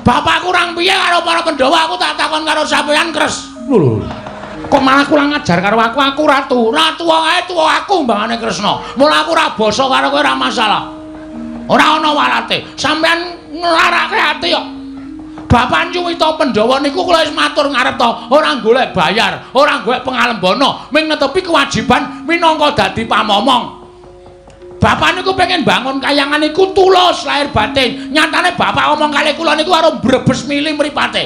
Bapak kurang piye karo para Pandhawa aku tak takon karo sampeyan Kres. Lho lho. Kok malah kurang ajar karo aku? Aku ratu. Ratu wae tuwa aku mbangane Kresna. Mula aku ora basa karo kowe ora masalah. Ora ana walate. Sampeyan nglarake ati kok. Bapak nyuwita Pandhawa niku kula wis matur ngarep to, ora golek bayar, ora golek pengalembana, ming netepi kewajiban minangka dadi pamomong. Bapak niku pengen bangun kayangan niku tulus lahir batin. Nyatane bapak omong kali kula niku karo brebes mili mripate.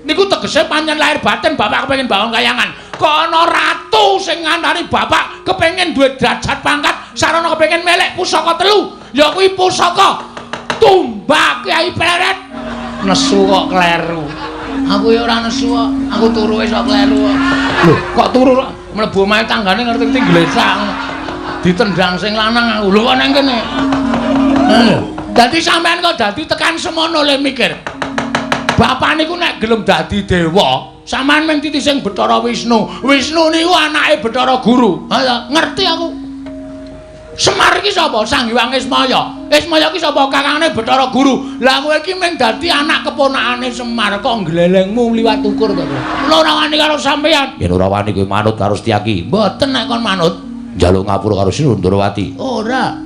Niku tegese pancen lahir batin bapak kepengin bangun kayangan. Kok ana ratu sing ngantari bapak kepengin duwe derajat pangkat sarana kepengin melek pusaka telu. Ya kuwi pusaka Tumbak Kyai Pleret. Nesu kok kleru. Aku ya ora nesu kok. Aku turu wis kok kleru kok. Lho, kok turu mlebu omahe tanggane ngerti-ngerti glesak. Ditendang sing lanang aku. Lho kok nang kene. Dadi sampean kok dadi tekan semono le mikir. Bapak niku nek gelem dadi dewa, sampean mung titi sing Bathara Wisnu. Wisnu niku anake Bathara Guru. Ha ngerti aku. Semar iki sapa? Sang Hyang Ismaya. Ismaya iki sapa? Kakangne Bathara Guru. Lah kowe iki mung dadi anak keponakane Semar kok nglelengmu liwat ukur to. Kula ora wani karo sampean. Yen ora wani kowe manut karo Setyaki. Mboten nek kon manut. Njaluk ngapura karo Sri Ndrawati. Ora.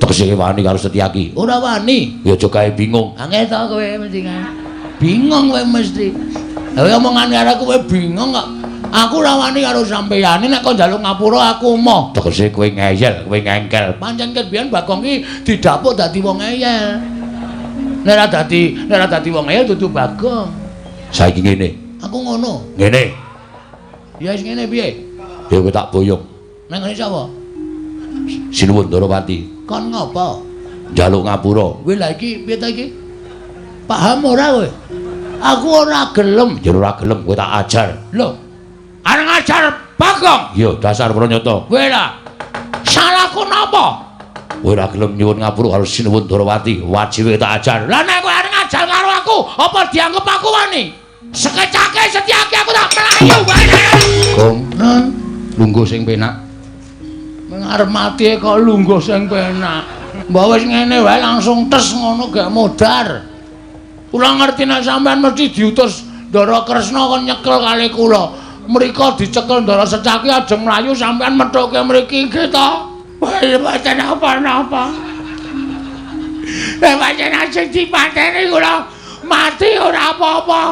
Tegese wani karo Setyaki. Ora wani. Ya aja gawe bingung. Angel to kowe mesti kan. Bingung kowe mesti. Lah omongan karo kowe bingung kok. Aku ora wani karo sampeyan. Nek kon njaluk ngapura aku emoh. Tegese kowe ngeyel, kowe ngengkel. Pancen ket biyen Bagong ki didapuk dadi wong ngeyel. Nek ora dadi wong ngeyel dudu Bagong. Saiki ngene. Aku ngono. Ngene. Ya wis ngene piye? Ya kowe tak boyong. Nang ngene sapa? Sinuwun Ndrawati. Kon ngopo? Njaluk ngapura. Kowe lha iki piye ta iki? Paham ora kowe? Aku ora gelem. Ya ora gelem kowe tak ajar. Lho. Arep ngajar Bagong? Iya, dasar pranyata. Kowe lah. Salahku napa? Kowe ora gelem nyuwun ngapura karo Sinuwun Ndrawati, wajibe tak ajar. Lah nek kowe arep ngajar karo aku, apa dianggep aku wani? Sekecake Setyaki aku tak mlayu wae. Gong, lungguh sing penak. Arep mati kok lungguh sing penak. Mbok wis ngene wae langsung tes ngono gak modar. Kula ngerti nek sampean mesti diutus Ndara Kresna kon nyekel kali kula. Mriko dicekel Ndara Setyaki ajeng mlayu sampean methuke mriki nggih to. Wah, mboten napa-napa. Lah pancen ajeng dipateni kula mati ora apa-apa.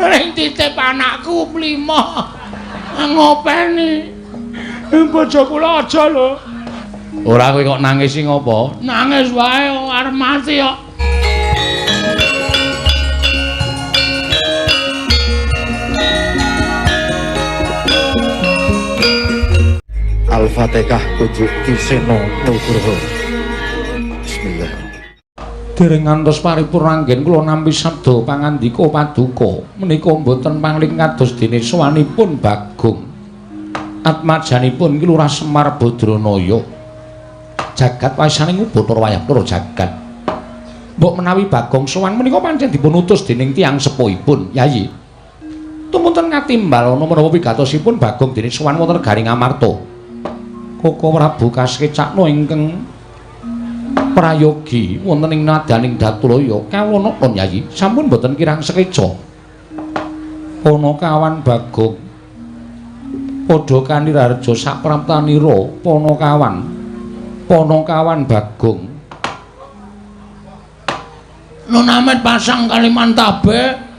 Ning titip anakku mlima. Ngopeni. Bojo kula aja lho. Ora kowe kok nangis sing apa? Nangis wae arep mati kok. Al-Fatihah kudu Ki Seno Nugroho. Bismillah. Dereng ngantos paripurna anggen kula nampi sabda pangandika paduka menika mboten pangling kados dene sowanipun Bagong. Atmajanipun Ki Lurah Semar Badranaya. Jagat wasaning Bathara wayah Bathara jagat. Mbok menawi Bagong sowan menika pancen dipun utus dening tiyang sepuhipun, Yayi. Tumunten katimbal ana menapa wigatosipun Bagong dene sowan wonten Garing Amarta. Koko Prabu kasekcakna ingkang prayogi wonten ing nadaning Datulaya kawula napa Yayi sampun boten kirang sekeca. Panakawan Bagong padha kaniraharja sapraptanira panakawan. Panakawan Bagong. Nun Amit pasang Kalimantabe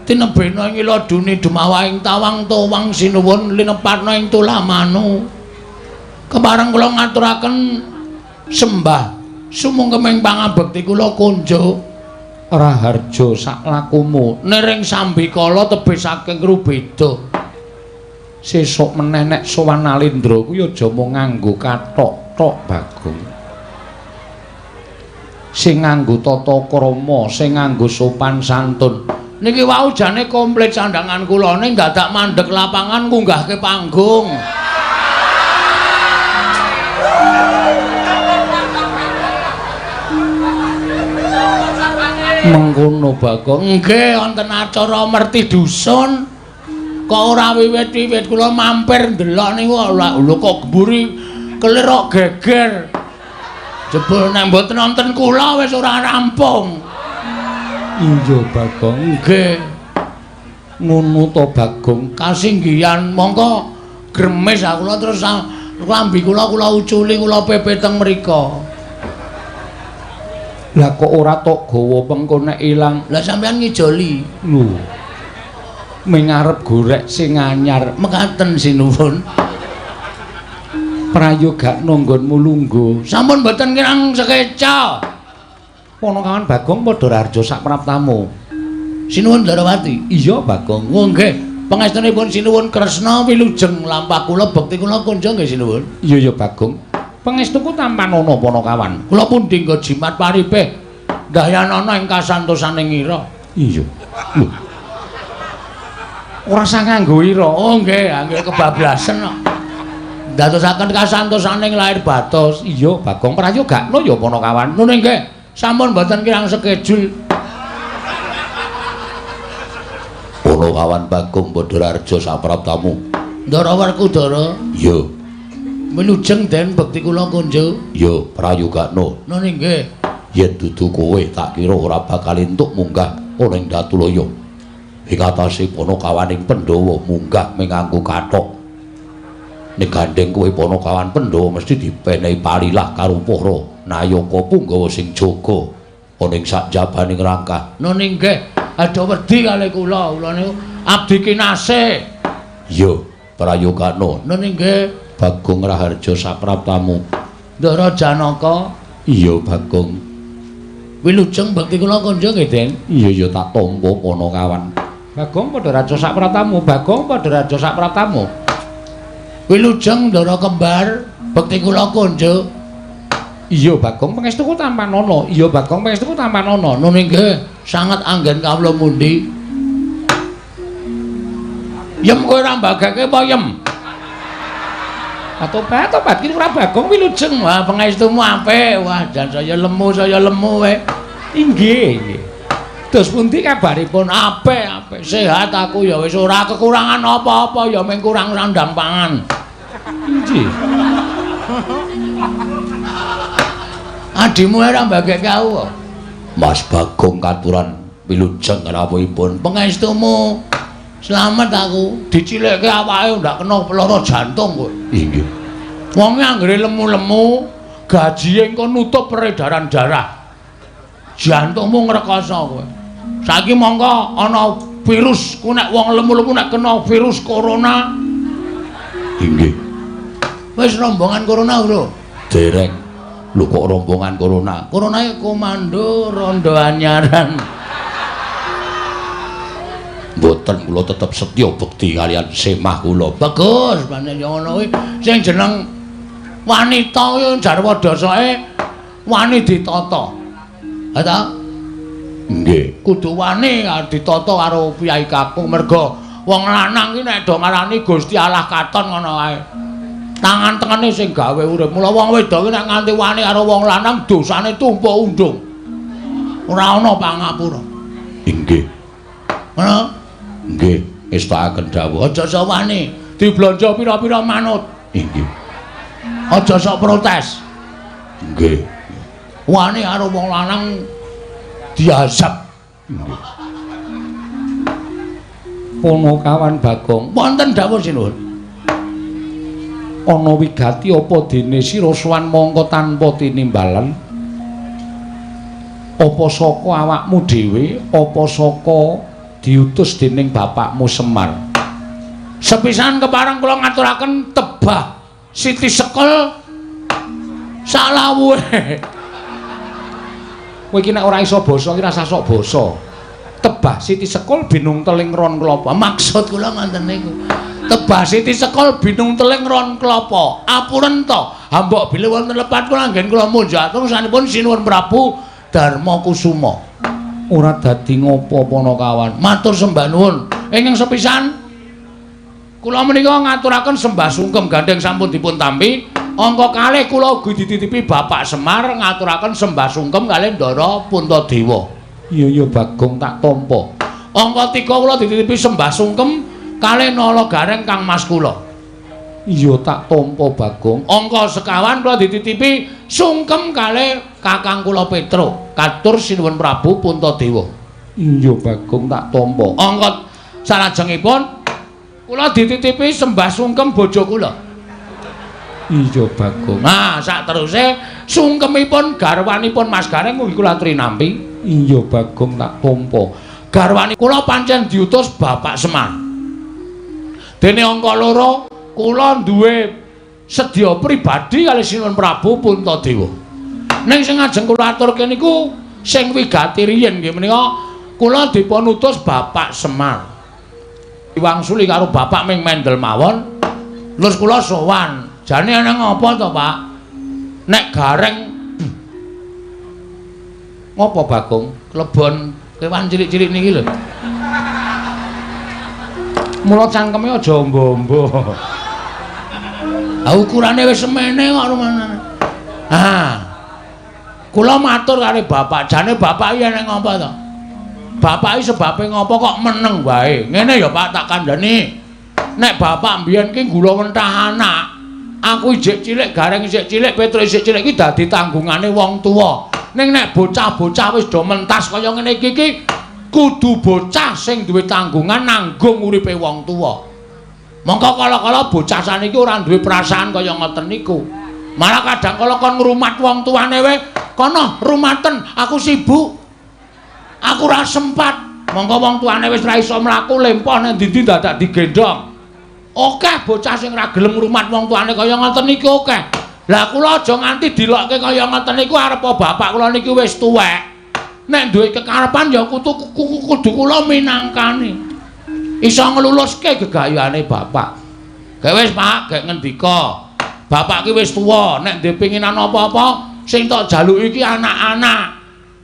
tinebena ing ila duni dumawahing tawang towang sinuwun linepatna ing tulamanu. Kepareng kula ngaturaken sembah sumungkeming pangabekti kula kunjuk raharja saklakumu niring sambikala tebih saking Rubeda. Sesuk meneh nek sowan Nalendra kuwi aja mung nganggo kathok tok Bagong. Sing nganggo tata krama, sing nganggo sopan santun. Niki wau jane komplit sandangan kula ning dadak mandheg lapangan ngunggahke panggung. Mengkono Bagong. Nggih wonten acara merti dusun. Kok ora wiwit-wiwit kula mampir ndelok niku lho kok mburi kelir kok geger. Jebul nek mboten wonten kula wis ora rampung. Iya Bagong. Nggih. Ngono to Bagong. Kasinggihan mongko gremes aku kula terus klambi kula kula uculi kula pepe teng mriko. Lah kok ora tok gawa pengko nek ilang. Lah sampean ngijoli. Lho. Ming arep gorek sing anyar. Mekaten sinuwun. Prayogakno nggonmu lungguh. Sampun mboten kirang sekeca. Ponokawan Bagong padha raharja sak praptamu. Sinuwun Darawati. Iya Bagong. Oh nggih. Pangestunipun sinuwun Kresna wilujeng lampah kula bekti kula kunjung nggih sinuwun. Iya ya Bagong. Pangestuku tampanana Ponokawan. Kula pundi nggo jimat paripeh ndahyanana ing kasantosaning ira. Iya. Lho. Ora usah nganggo ira. Oh nggih, angger kebablasen kok. Ndadosaken kasantosaning lahir batos. Iya Bagong, prayogakno ya Ponokawan. Nun nggih. Sampun mboten kirang sekejul. Ponokawan Bagong Badharaharja sapraptamu. Ndara Werkudara. Iya. Wilujeng den bekti kula kunjuk. Iya, prayogakno. Nun nggih. Yen dudu kowe tak kira ora bakal entuk munggah ana ing Datulaya. Ing atase Ponokawaning Pandhawa munggah ming nganggo kathok. Nek gandheng kowe Ponokawan Pandhawa mesti dipenehi palilah karo para nayaka punggawa sing jaga ana ing sakjabaning rangkah. Nun nggih, aja wedi kalih kula, kula niku abdi kinasih. Iya, prayogakno. Nun nggih. Bagong Raharja sapraptamu. Ndara Janaka. Iya Bagong. Wilujeng bekti kula kunjung nggih, Den. Iya ya tak tampa Ponokawan. Bagong padha raja sapraptamu, Bagong padha raja sapraptamu. Wilujeng Ndara kembar bekti kula kunjung. Iya Bagong pangestuku tampanana. Iya Bagong pangestuku tampanana. Nun nggih, sanget anggen kawula mundi. Yem kowe ora mbageke apa yem? Tobat iki ora Bagong wilujeng. Wah, pangestumu apik. Wah, jan saya lemu kowe. Inggih, nggih. Dos pundi kabaripun? Apik, apik. Sehat aku ya wis ora kekurangan apa-apa ya mung kurang sandang pangan. Inggih. Adimu ora mbageke aku. Mas Bagong katuran wilujeng rawuhipun. Pangestumu slamet aku. Dicilikke awake ndak kena lara jantung kowe. Inggih. Wonge anggere lemu-lemu, gajihe engko nutup peredaran darah. Jantungmu ngrekoso kowe. Saiki mongko ana virus, ku nek wong lemu-lemu nek kena virus corona. Inggih. Wis rombongan corona, Bro. Dereng. Lho kok rombongan corona? Corona komando rondo anyaran. Mboten, kula tetep setya bekti kaliyan semah kula. Bagus, pancen ya ngono kuwi. Sing jeneng wanita kuwi jarwa dasake wani ditata. Ha ta? Nggih. Kudu wani ditata karo piyai kakung merga wong lanang ki nek do ngarani Gusti Allah katon ngono kae. Tangan tengene sing gawe urip. Mula wong wedok ki nek nganti wani karo wong lanang dosane tumpuk undung. Ora ana pangapura. Inggih. Ngono? Nggih, ngestakaken dawuh. Aja sok wani diblanja pira-pira manut. Inggih. Aja sok protes. Nggih. Wani karo wong lanang diazab. Nggih. Ponokawan Bagong, wonten dawuh sinuwun. Ana wigati apa dene sira sowan mangka tanpa tinimbalan? Apa saka awakmu dhewe, apa saka diutus dening bapakmu Semar? Sepisan kepareng kula ngaturaken tebah Siti Sekel salawuhe. Kowe iki nek ora iso basa iki rasah sok basa. Tebah Siti Sekul binung teling ron klapa. Maksud kula ngoten niku. Tebah Siti Sekul binung teling ron klapa. Apuren to, hambok bilih wonten lepat kula anggen kula munjatung sanipun Sinuwun Prabu Darma Kusuma. Ora dadi ngopo Ponokawan. Matur sembah nuwun. Ingkang sepisan kula menika ngaturaken sembah sungkem gandheng sampun dipun tampi. Angka kalih kula ugi dititipi Bapak Semar ngaturaken sembah sungkem kalih Ndara Puntadewa. Iya ya Bagong tak tampa. Angka 3 kula dititipi sembah sungkem kalih Nala Gareng Kang Mas kula. Iya tak tampa Bagong. Angka sekawan kula dititipi sungkem kalih Kakang kula Petro. Katur Sinuwun Prabu Puntadewa. Iya Bagong tak tampa. Angkat salajengipun kula dititipi sembah sungkem bojo kula. Iya Bagong. Nah, sakteruse sungkemipun garwanipun Mas Gareng mugi kula trinampi. Iya Bagong tak tampa. Garwane kula pancen diutus Bapak Semar. Dene angka loro kula duwe sedya pribadi kali Sinuwun Prabu Puntadewa. Ning sing ajeng kula aturke niku sing wigati riyin nggih menika kula dipun utus Bapak Semar. Diwangsuli karo bapak ming mendel mawon. Terus kula sowan. Jane ana ngapa to, Pak? Nek Gareng ngopo Bagong? Klebon kewan cilik-cilik niki lho. Mula cangkeme aja ombo-ombo. Ha ukurane wis semene kok rumanane. Ah. Kula matur karo bapak, jane bapak iki eneng ngapa to? Bapak iki sebabe ngopo kok meneng wae? Ngene ya Pak tak kandhani. Nek bapak mbiyen ki gula wentah anak, aku ijik cilik, Gareng isih cilik, Petro isih cilik iki dadi tanggungane wong tuwa. Ning nek bocah-bocah wis do mentas kaya ngene iki ki kudu bocah sing duwe tanggungan nanggung uripe wong tuwa. Mongko kala-kala bocah saniki ora duwe perasaan kaya ngoten niku. Malah kadang kala kon ngrumat wong tuane wae, kono rumaten, aku sibuk. Aku ora sempat. Mongko wong tuane wis ora iso mlaku lempoh nang ndi-ndi dadak digendhong. Akeh bocah sing ora gelem ngrumat wong tuane kaya ngoten niku akeh. Lah kula aja nganti dilokke kaya ngoten niku arepa bapak kula niki wis tuwek. Nek duwe kekarepan ya kudu kudu kula minangkani. Iso ngluluske gegayane bapak. Gek wis Pak, gek ngendika. Bapak ki wis tuwa, nek ndek pinginan apa-apa sing tok jaluki iki anak-anak.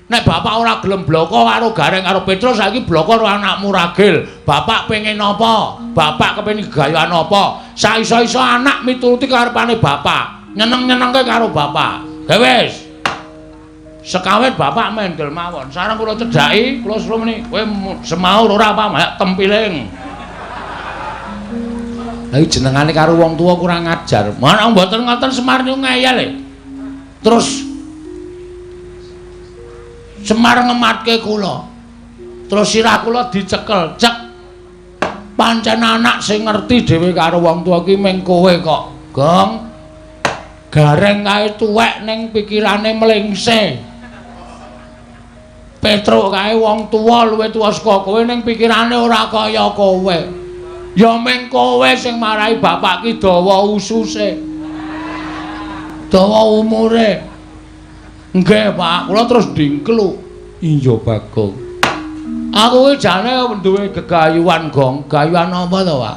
Nek bapak ora gelem bloko karo Gareng karo Petro saiki bloko karo anakmu Ragil. Bapak pengen apa? Bapak kepengin gegayan apa? Saiso-iso anak mituruti karepane bapak. Nyeneng-nyenengke karo bapak. Gek wis. Sekawit bapak mendel mawon. Sareng kula cedhaki, kula suruh muni, kowe semaur ora apa mayak tempiling. Lah iki jenengane karo wong tuwa kurang ajar. Mana mboten ngoten Semar niku ngeyel e. Terus Semar ngematke kula. Terus sirah kula dicekel, cek. Pancen anak sing ngerti dhewe karo wong tuwa ki ming kowe kok, Gong. Gareng kae tuwek ning pikirane mlengse. Petruk kae wong tuwa luwih tuwa saka kowe ning pikirane ora kaya kowe. Ya ming kowe sing marai bapak ki dawa ususe. Dawa umure. Nggih, Pak, kula terus dingkluk. Iya, Bagong. Aku ki jane duwe gegayuhan, Gong. Gayuhan apa to, Pak?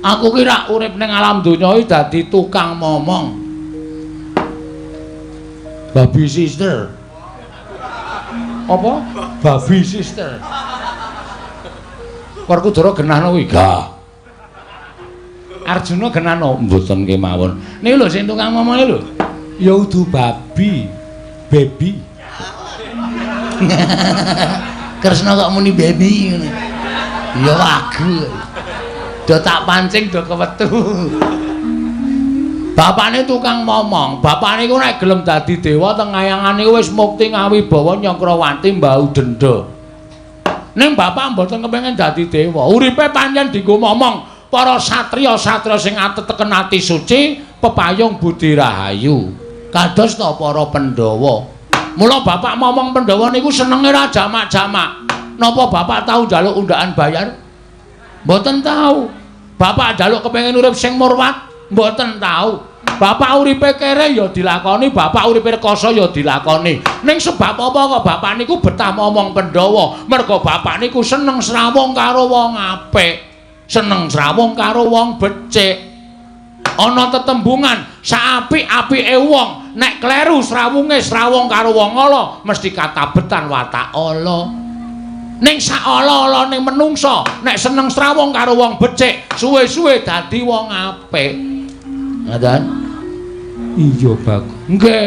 Aku ki rak urip ning alam donya iki dadi tukang momong. Babi sister. Apa? Babi sister. Werkudara genahno kuwi? Gah. Arjuna genahno mboten kemawon. Niku lho sing tukang momong lho. Ya udu babi. Baby. Kresna kok muni baby ngono. Ya wagu. Do tak pancing do kewetu. Bapakne tukang momong. Bapakne iku nek gelem dadi dewa teng ngayangane wis mukti ngawibawa Nyakrawati mbau denda. Ning bapak mboten kepengin dadi dewa. Uripe pancen dienggo momong para satriya-satriya sing ateteken ati suci, pepayung budi rahayu. Kados ta para Pandhawa. Mula bapak momong Pandhawa niku senenge ra jamak-jamak. Napa bapak tau njaluk undaan bayar? Mboten tau. Bapak njaluk kepengin urip sing murwat? Mboten tau. Bapak uripe kere ya dilakoni, bapak uripe rekoso ya dilakoni. Ning sebab apa kok bapak niku betah momong Pandhawa? Mergo bapak niku seneng srawung karo wong apik, seneng srawung karo wong becik. Ana tetembungan saapik-apike wong, nek kleru srawunge srawung karo wong ala, mesti katabetan watak ala. Ning sak ala-alane menungsa, nek seneng srawung karo wong becik, suwe-suwe dadi wong apik. Ngoten? Iya, Bagong. Nggih.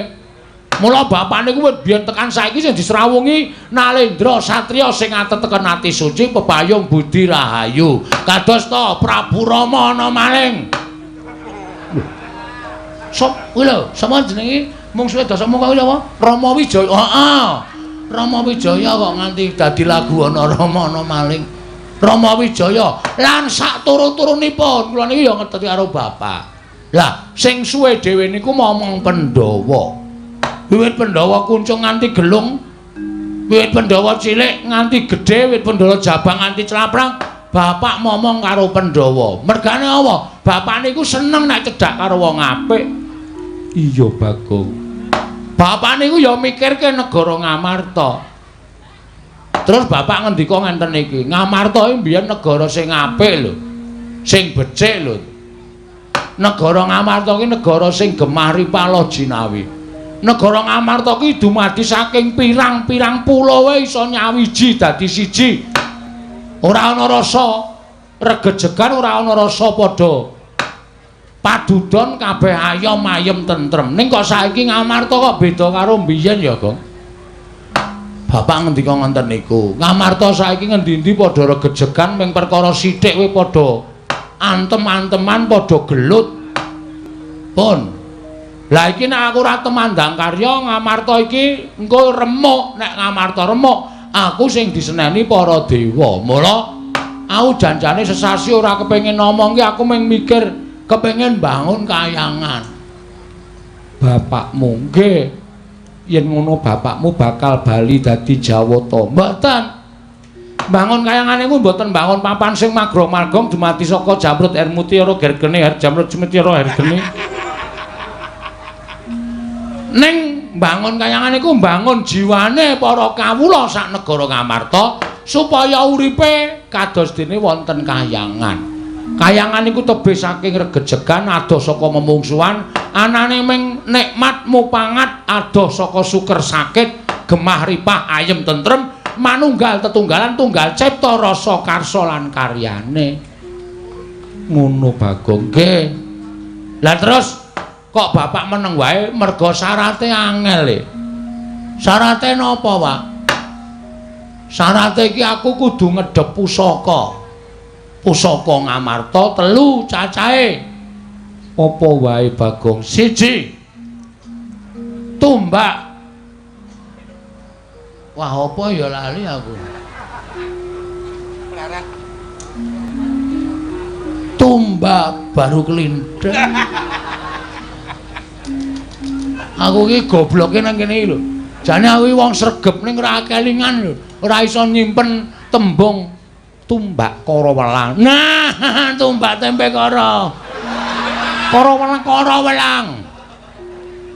Mula bapak niku wit biyen tekan saiki sing disrawungi Nalendra satriya sing ateteken ati suci pepayung budi rahayu. Kados ta Prabu Rama ana maling. Sop kuwi lho, sapa jenenge mungsuhe Dasamuka kuwi sapa? Rama Wijaya. Heeh. Rama Wijaya kok nganti dadi lagu ana Rama ana maling. Rama Wijaya lan sak turu-turunipun kula niki ya ngeteti karo bapak. Lah sing suwe dhewe niku momong Pandhawa. Wiwit Pandhawa kuncung nganti gelung, wiwit Pandhawa cilik nganti gedhe, wiwit Pandhawa jabang nganti claprang, bapak momong karo Pandhawa. Mergane apa? Bapak niku seneng nek cedhak karo wong apik. Iya Bagong. Bapak niku ya mikirke negara Ngamarta. Terus bapak ngendika ngenten iki, Ngamarta iki mbiyen negara sing apik lho. Sing becik lho. Negara Ngamarta iki negara sing gemah ripala jinawi. Negara Ngamarta iki dumadi saking pirang-pirang pulo wae iso nyawiji dadi siji. Ora ana rasa regejegan, ora ana rasa padha padudon, kabeh ayom ayem tentrem. Ning kok saiki Ngamarta kok beda karo mbiyen ya, Gong? Bapak ngendika ngoten niku. Ngamarta saiki ngendi-endi padha regejegan ming perkara sithik kuwi padha antem-anteman, padha gelut. Pun. Lah iki nek aku ora temandang karya Ngamarta iki engko remuk. Nek Ngamarta remuk, aku sing diseneni para dewa. Mula aku janjane sesasi ora kepengin ngomong ki, aku mung mikir kepengin bangun kayangan. Bapakmu nggih, yen ngono bapakmu bakal bali dadi Jawata. Mboten. Bangun kayangan niku mboten bangun papan sing magrong-magrong dumadi saka jamrut air mutiara gergene, jamrut mutiara hergene. Ning bangun kayangan niku bangun jiwane para kawula sak negara Ngamarta supaya uripe kados dene wonten kayangan. Kayangan niku tebih saking regejegan, adoh saka memungsuhan, anane ming nikmat mupangat, adoh saka suker sakit, gemah ripah ayem tentrem, manunggal tetunggalan tunggal cipta rasa karsa lan karyane. Ngono Bagong. Nggih. Lah terus kok bapak meneng wae merga syarate angel e. Syarate napa, Pak? Syarate iki aku kudu ngedhep pusaka. Pusaka Ngamarta telu cacahe. Apa wae Bagong? Siji, tumbak. Wah, apa ya lali aku. Tumbak baru kelindeng. Aku iki gobloke nang kene iki lho. Jane aku iki wong sregep ning ora kelingan lho. Ora iso nyimpen tembung tumbak kara welang. Nah, tumbak tempe kara. Kara welang, kara welang.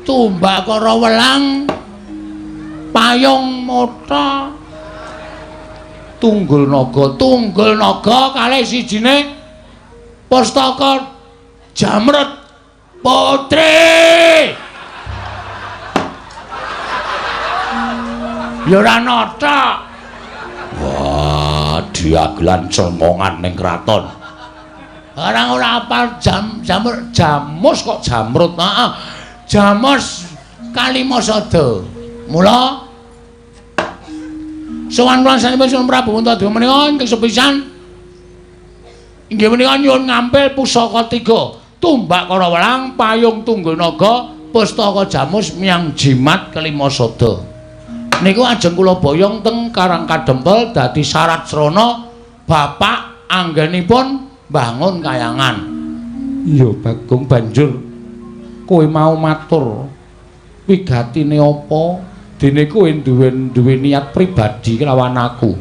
Tumbak kara welang. Payung mata. Tunggul naga, tunggul naga kalih sijine pustaka Jamrut Putri. Ya ora nata. Wah, diagelan cengongan ning kraton. Orang ora apal jam jamur jamus kok jamrut. Heeh. Jamus Kalimasada. Mula sowan kula sanipun Sunan Prabu Puntadewa menika ingkang sepisan inggih menika nyuwun ngampil pusaka tiga, tumbak kara welang, payung tunggul naga, pustaka jamus miang jimat Kalimasada. Niku ajeng kula boyong teng Karang Kadempel dadi syarat srana bapak anggenipun bangun kayangan. Iya Bagong, banjur kowe mau matur wigatine apa? Dene kowe duwe niat pribadi kelawan aku.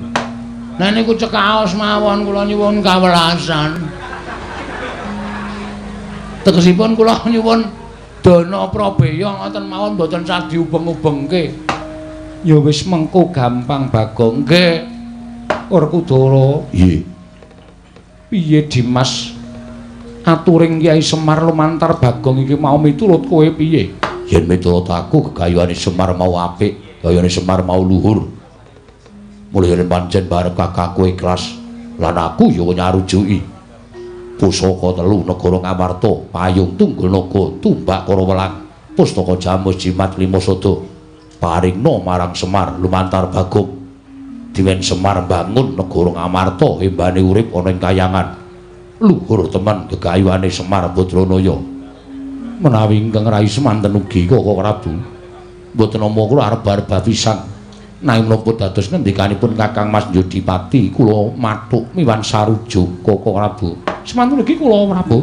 Nah niku cekaos mawon kula nyuwun kawelasan. Tegesipun kula nyuwun dana prabeya ngoten mawon mboten sah diubeng-ubengke. Ya wis mengko gampang Bagong. Nggih. Werkudara. Nggih. Piye Dimas? Aturing Kyai Semar lumantar Bagong iki mau miturut kowe piye? Yen miturut aku gegayuhane Semar mau apik, gayane Semar mau luhur. Mulih yen pancen barep kakangku ikhlas lan aku ya nyarujuki. Pusaka telu negara Ngamarta, payung tunggul naga, tumbak kara welang, pustaka jamus jimat Limasada. Paringna marang Semar lumantar Bagong. Diwen Semar bangun negara Ngamarta embane urip ana ing kayangan. Luhur temen gegayuhane Semar Badranaya. Menawi ingkang rai semanten ugi Kaka Prabu. Mboten nampa kula arep-arep pisan. Nanging menapa dados ngendikanipun Kakang Mas Jodipati kula mathuk miwan sarujuk Koko Prabu. Semanten ugi kula Prabu.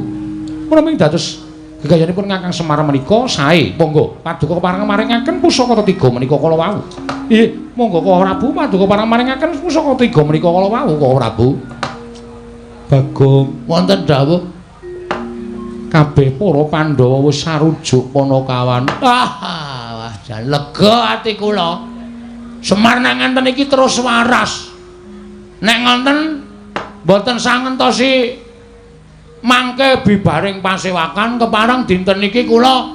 Menawi dados gegayanipun Kakang Semar menika sae, monggo paduka kepareng maringaken pusaka tetiga menika kala wau. Nggih, monggo Koko Prabu paduka pareng maringaken pusaka tiga menika kala wau Koko Prabu. Bagong wonten dawuh kabeh para Pandhawa wis sarujuk Panakawan. Ah, wah jan lega ati kula. Semar nek ngenten iki terus waras. Nek ngonten mboten sangentosi mangke bibaring pasewakan kepareng dinten niki kula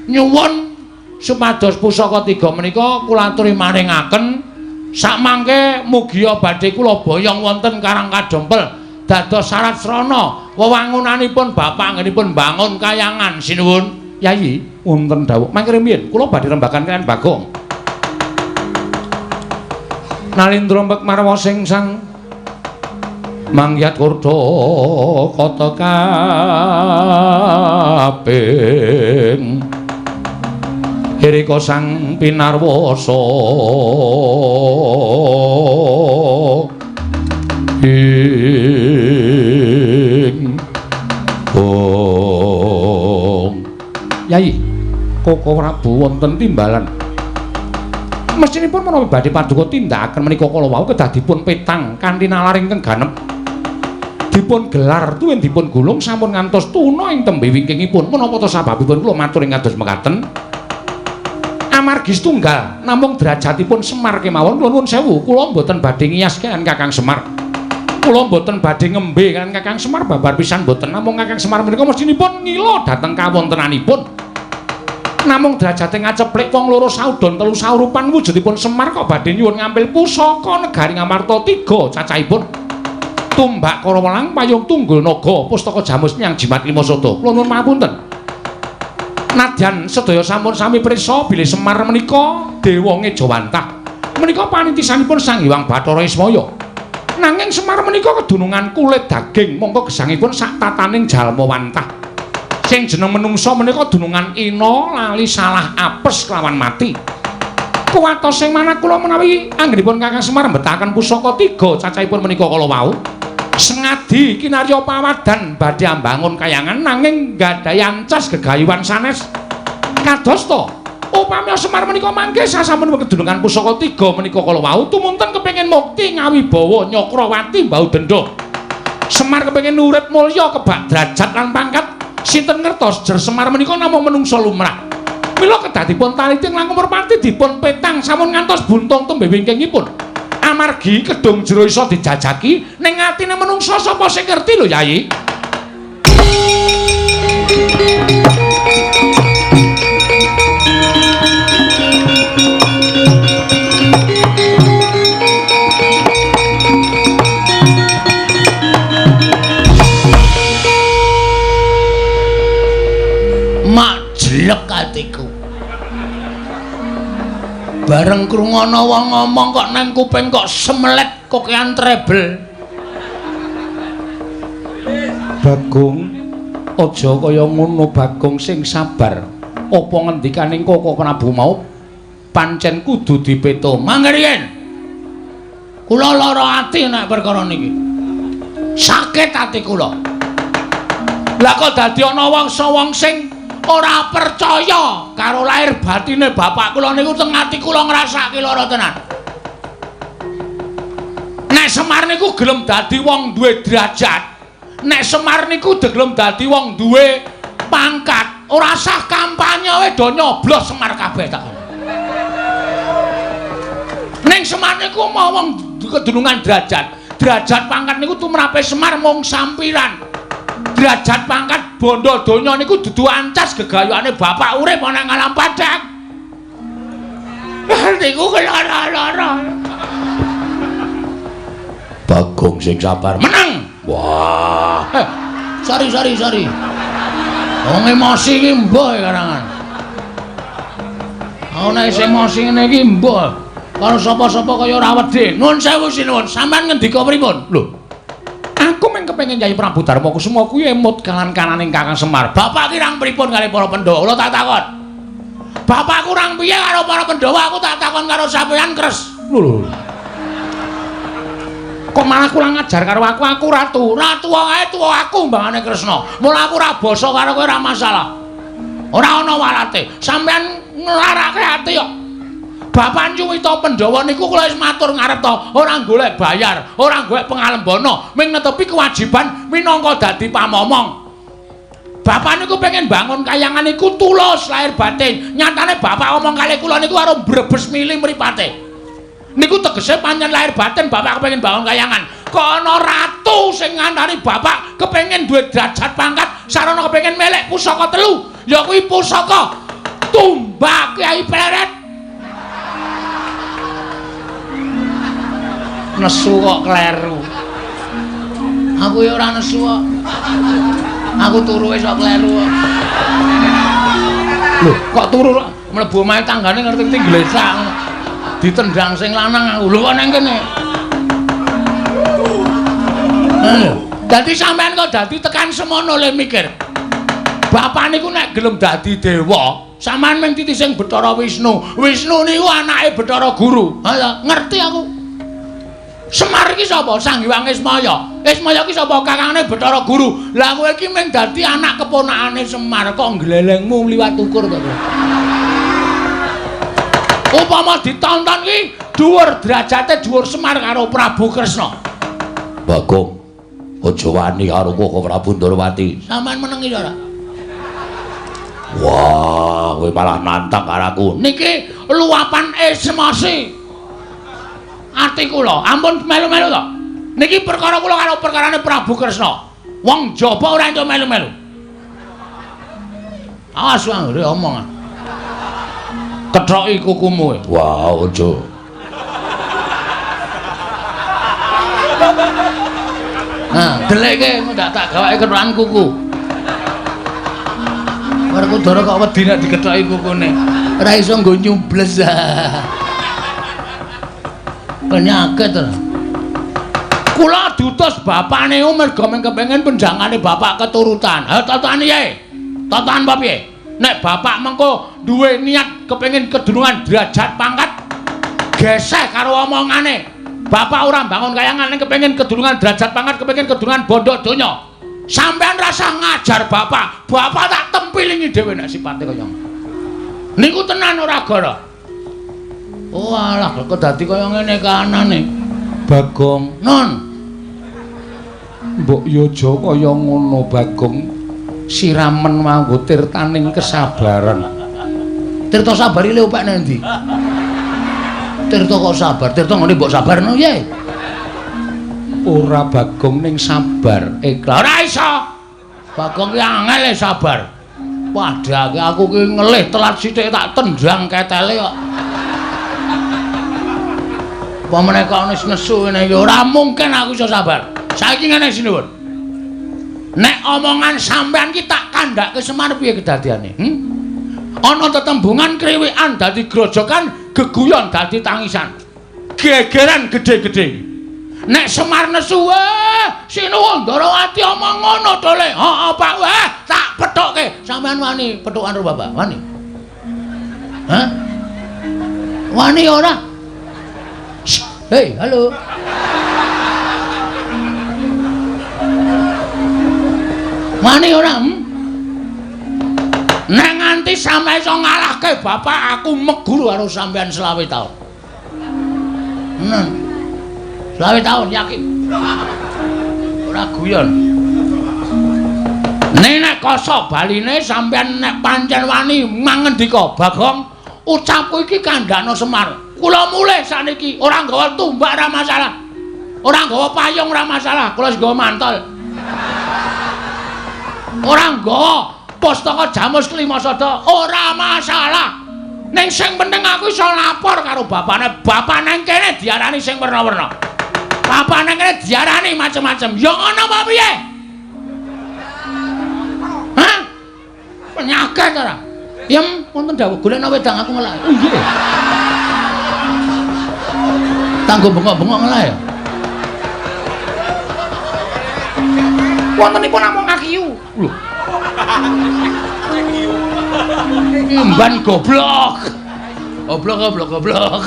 nyuwun supados pusaka tiga menika kula aturi maringaken sakmangke mugia badhe kula boyong wonten Karang Kadempel dados syarat srana wewangunanipun bapak anggenipun bangun kayangan sinuwun. Yayi wonten dawuh mangke rumiyin kula badhe rembagan kaliyan Bagong. Nalindra mek marwa sing sang mangyat kurda kata kaping Hirika sang pinarwasa ing ong. Yayi Koko Prabu wonten timbalan mestinipun menawi badhe paduka tindakaken menika kala wau kedah dipun petang kanthi nalar ingkang ganep dipun gelar tuwin dipun gulung sampun ngantos tuna ing tembe wingkingipun. Menapa ta sababipun kula matur ing kados mekaten? Amargi setunggal namung derajatipun Semar kemawon. Kula nuwun sewu, kula mboten badhe ngiyas kaliyan Kakang Semar, kula mboten badhe ngembe kaliyan Kakang Semar babar pisan mboten. Namung Kakang Semar menika mestinipun ngila dhateng kawontenanipun. Namung derajate ngaceplik wong loro saudon telu saurupan wujudipun Semar kok badhe nyuwun ngampil pusaka negari Ngamarta tiga cacahipun tumbak Karawelang payung tunggul naga pustaka jamus nyang jimat lima sada. Kula nuwun pangapunten nadyan sedaya sampun sami prisa bilih Semar menika dewa ngejawantah menika panitisanipun Sang Hyang Bathara Ismaya. Nanging Semar menika kedunungan kulit daging mongko gesangipun sak tataning jalma wantah. Sing jeneng menungsa menika dunungan ina lali salah apes kelawan mati. Kuwatos sing manah kula menawi anggenipun Kakang Semar mbetahaken pusaka tiga cacahipun menika kala wau sengadi kinarya pawadan badhe ambangun kayangan nanging nggadahi ancas gegayuhan sanes. Kadosta upami Semar menika mangke sasampun kedunungan pusaka tiga menika kala wau tumunten kepengin mukti ngawibawa Nyakrawati mbau denda. Semar kepengin urip mulya kebak derajat lan pangkat. Sinten ngertos jer Semar menika namung menungsa lumrah. Mila kedah dipun taliti langkung merpati dipun petang sampun ngantos buntung tembe wingkingipun. Amargi kedung jero iso dijajaki ning atine menungsa sapa sing ngerti lho Yayi. Mak jelek atiku. Bareng krungono wong ngomong kok nang kuping kok semelet kokean treble. Bagong aja kaya ngono Bagong sing sabar. Apa ngendikaning Koko Prabu mau pancen kudu dipeto. Mangke riyen. Kula lara ati nek perkara niki. Sakit ati kula. Lah kok dadi ana wong sing ora percaya karo lahir batine bapak kula niku teng ati kula ngrasake lara tenan. Nek Semar niku gelem dadi wong duwe derajat, nek Semar niku gelem dadi wong duwe pangkat, ora sah kampanye wae do nyoblos Semar kabeh tak. Ning Semar niku mau wong kedunungan derajat, derajat pangkat niku tumrape Semar mung sampiran. Derajat pangkat bondo donya niku dudu ancas gegayuhane bapak urip ana ing alam padhang. Niku lara-lara. Bagong sing sabar menang. Wah. Sorry. Wong emosi iki mbuh karangan. Ana isih emosi ngene iki mbuh. Karo sapa-sapa kaya ora wedi. Nuwun sewu sinuwun, sampean ngendika pripun? Lho. Aku mung kepengin Kyai Prabu Darma Kusuma kuwi emut kalan-kalaning Kakang Semar. Bapak kirang pripun kali para Pandhawa? Kula tak takon. Bapak kurang piye karo para Pandhawa? Aku tak takon karo sampeyan, Kres. Lho. Kok malah kurang ajar karo aku, aku ratu. Ratu wae tuwa aku mbangane Kresna. Mula aku ora basa karo kowe ora masalah. Ora ana walate. Sampeyan nglarake ati kok. Bapak nyuwita Pandhawa niku kula wis matur ngarep to, ora golek bayar, ora golek pengalembana, ming netepi kewajiban minangka dadi pamomong. Bapak niku pengen bangun kayangan niku tulus lahir batin. Nyatane bapak omong kalih kula niku karo brebes mili mripate. Niku tegese pancen lahir batin bapak kepengin bangun kayangan. Kok ana ratu sing ngantari bapak kepengin duwe derajat pangkat, sarana kepengin melek pusaka telu, ya kuwi pusaka Tumbak Kyai Pleret. Nesu kok kleru. Aku ya ora nesu kok. Aku turu wis kok kleru kok. Lho, kok turu mlebu omahe tanggane ngerti-ngerti glesak. Ditendang sing lanang aku. Lho kok nang kene. Dadi sampean kok dadi tekan semono le mikir. Bapak niku nek gelem dadi dewa, sampean mung titi sing Bathara Wisnu. Wisnu niku anake Bathara Guru. Ha ngerti aku. Semar iki sapa? Sang Hyang Ismaya. Ismaya iki sapa? Kakangne Bathara Guru. Lah kowe iki mung dadi anak keponakane Semar kok nglelengmu liwat ukur to. Upama ditonton ki dhuwur derajate dhuwur Semar karo Prabu Kresna. Bagong, aja wani karo Koko Prabu Ndorowati. Sampeyan menengi ora? Wah, kowe malah nantang karo aku. Niki luapan emosi. Ati kula, ampun melu-melu to. Niki perkara kula karo perkarane Prabu Kresna. Wong jaba ora entuk melu-melu. Awas anggere omong. Kethoki kukumu. Wah, aja. Nah, deleke ndak tak gawake kethokan kuku. Werkudara kok wedi nek dikethoki kukune. Ora iso nggo nyubles. Penyakit to. Kula diutus bapakne mergo mung kepengin penjangane bapak keturutan. Ha totoan piye? Totoan apa piye? Nek bapak mengko duwe niat kepengin kedunungan derajat pangkat geseh karo omongane. Bapak ora bangun kayangan ning kepengin kedunungan derajat pangkat, kepengin kedunungan bondo donya. Sampeyan rasah ngajar bapak. Bapak tak tempilingi dhewe nek sipate kaya ngono. Niku tenan ora gara. Oh alah kok dadi kaya ngene kahanane. Bagong, non. Mbok yo aja kaya ngono, Bagong. Siramen nganggo tirtaning kesabaran. Tirta sabar ile opek nang ndi? Tirta kok sabar? Tirta ngene mbok sabarno piye? Ora Bagong ning sabar. Ikhlas. Ora iso. Bagong ki angel sabar. Padahal aku ki ngelih telat sithik tak tendang ketele kok. Apa meneh kok wis nesu ngene iki ora mungkin aku iso sabar. Saiki ngene sinuwun. Nek omongan sampean ki tak kandhake Semar piye kedadiane? Ana tetembungan kriwikan dadi grojokan, geguyon dadi tangisan. Gegeran gedhe-gedhe. Nek Semar nesu, wah, sinuwun Ndorowati omong ngono to le. Heeh, Pak. Wah, tak pethokke. Sampean wani pethukan karo bapak? Wani? Hah? Wani ora? Hei, halo. Wani ora? Nek nganti sampe iso ngalahke bapak, aku meguru karo sampean 25 taun. 25 taun yakin. Ora guyon. Nek kosok baline sampean nek pancen wani mangendika, Bagong, ucapku iki kandhano Semar. Kula mulih sakniki ora nggawa tumbak ora masalah. Ora nggawa payung ora masalah, kula wis nggawa mantol. Ora nggawa pustaka Jamus Klimasada ora masalah. Ning sing penting aku iso lapor karo bapane. Bapak nang kene diarani sing werna-werna. Bapak nang kene diarani macem-macem. Ya ngono apa piye? Hah? Penyakit ora? Yem, wonten dawuh golekno wedang aku ngelak. Oh nggih. Tanggo bengok-bengok ngelak ya. Wontenipun namung kakiyu. Lho. Imban goblok. Goblok goblok goblok.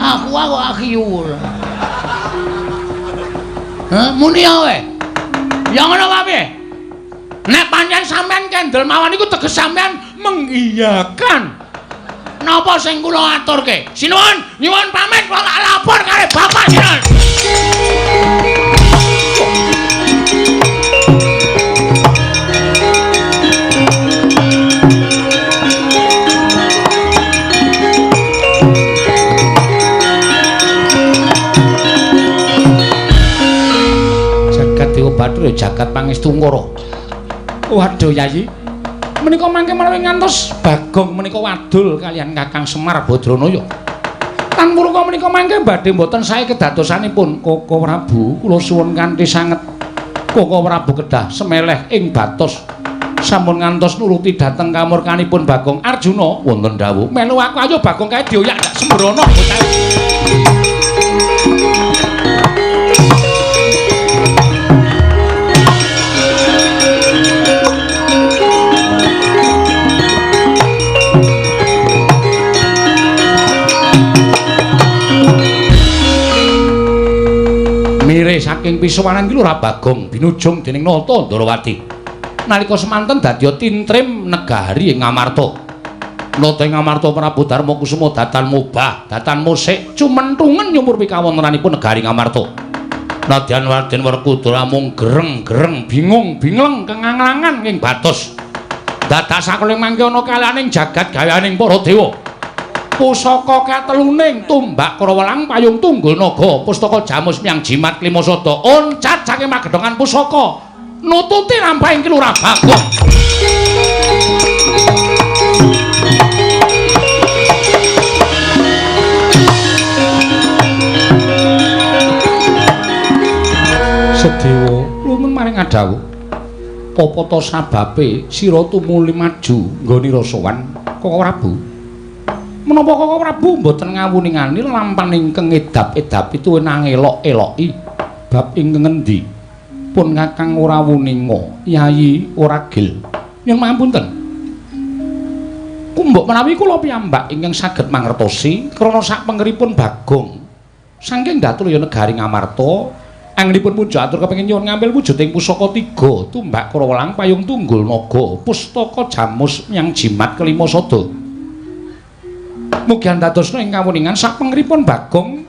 Aku kok akiyu. Hah, muni kowe. Ya ngono wae piye? Nek pancen sampean kendel mawon iku teges sampean mengiyakan. Napa sing kula aturke? Sinuwun, nyuwun pamit kula tak lapor karo bapak sinuwun. Jagat Dewa Bathara jagat pangestu Ngara. Waduh Yayi, menika mangke menawi ngantos Bagong menika wadul kaliyan Kakang Semar Badranaya. Tan purka menika mangke badhe mboten sae kedadosanipun Koko Prabu. Kula suwun kanthi sanget Koko Prabu kedah semeleh ing batos. Sampun ngantos nuruti dhateng kamurkanipun Bagong Arjuna. Wonten dawuh, melu aku ayo Bagong kae dioyak sembrono bocah. Mire saking pisuwanan ki Lurah Bagong binujung dening Nata Ndorowati. Nalika semanten dadiya tintrim negari ing Ngamarta. Nata ing Ngamarta Prabu Darma Kusuma datan mubah, datan musik cumenthungen nyumurpi kawontenanipun negari Ngamarta. Nadyan Raden Werkudara mung gereng-gereng bingung bingleng kenganglangan ing batos. Dadak sakeling mangke ana kalaning jagat gaweaning para dewa. Pusaka kateluning tumbak Karawelang payung tunggul naga pustaka jamus miyang jimat klimasada oncat saking magedhongan pusaka nututi lampahing Ki Lurah Bagong. Sedewa lumen maring adhawuh apa ta sababe sira tumuli maju nggone sowan Koko Prabu? Menapa Koko Prabu mboten ngawuningani lampahan ingkang edap-edapi tuwin angelok-eloki bab ingkang ngendi? Pun Kakang ora wuninga, Yayi ora gil. Nyuwun pangapunten. Kumbok menawi kula piyambak ingkang saged mangertosi krana sakpengeripun Bagong saking Datulaya negari Ngamarta anggenipun puja atur kepengin nyuwun ngambil wujuding pusaka tiga tumbak Karawelang payung tunggul naga pustaka jamus miyang jimat kelima sada. Mugi andadosna ing kawuningan sakpengeripun Bagong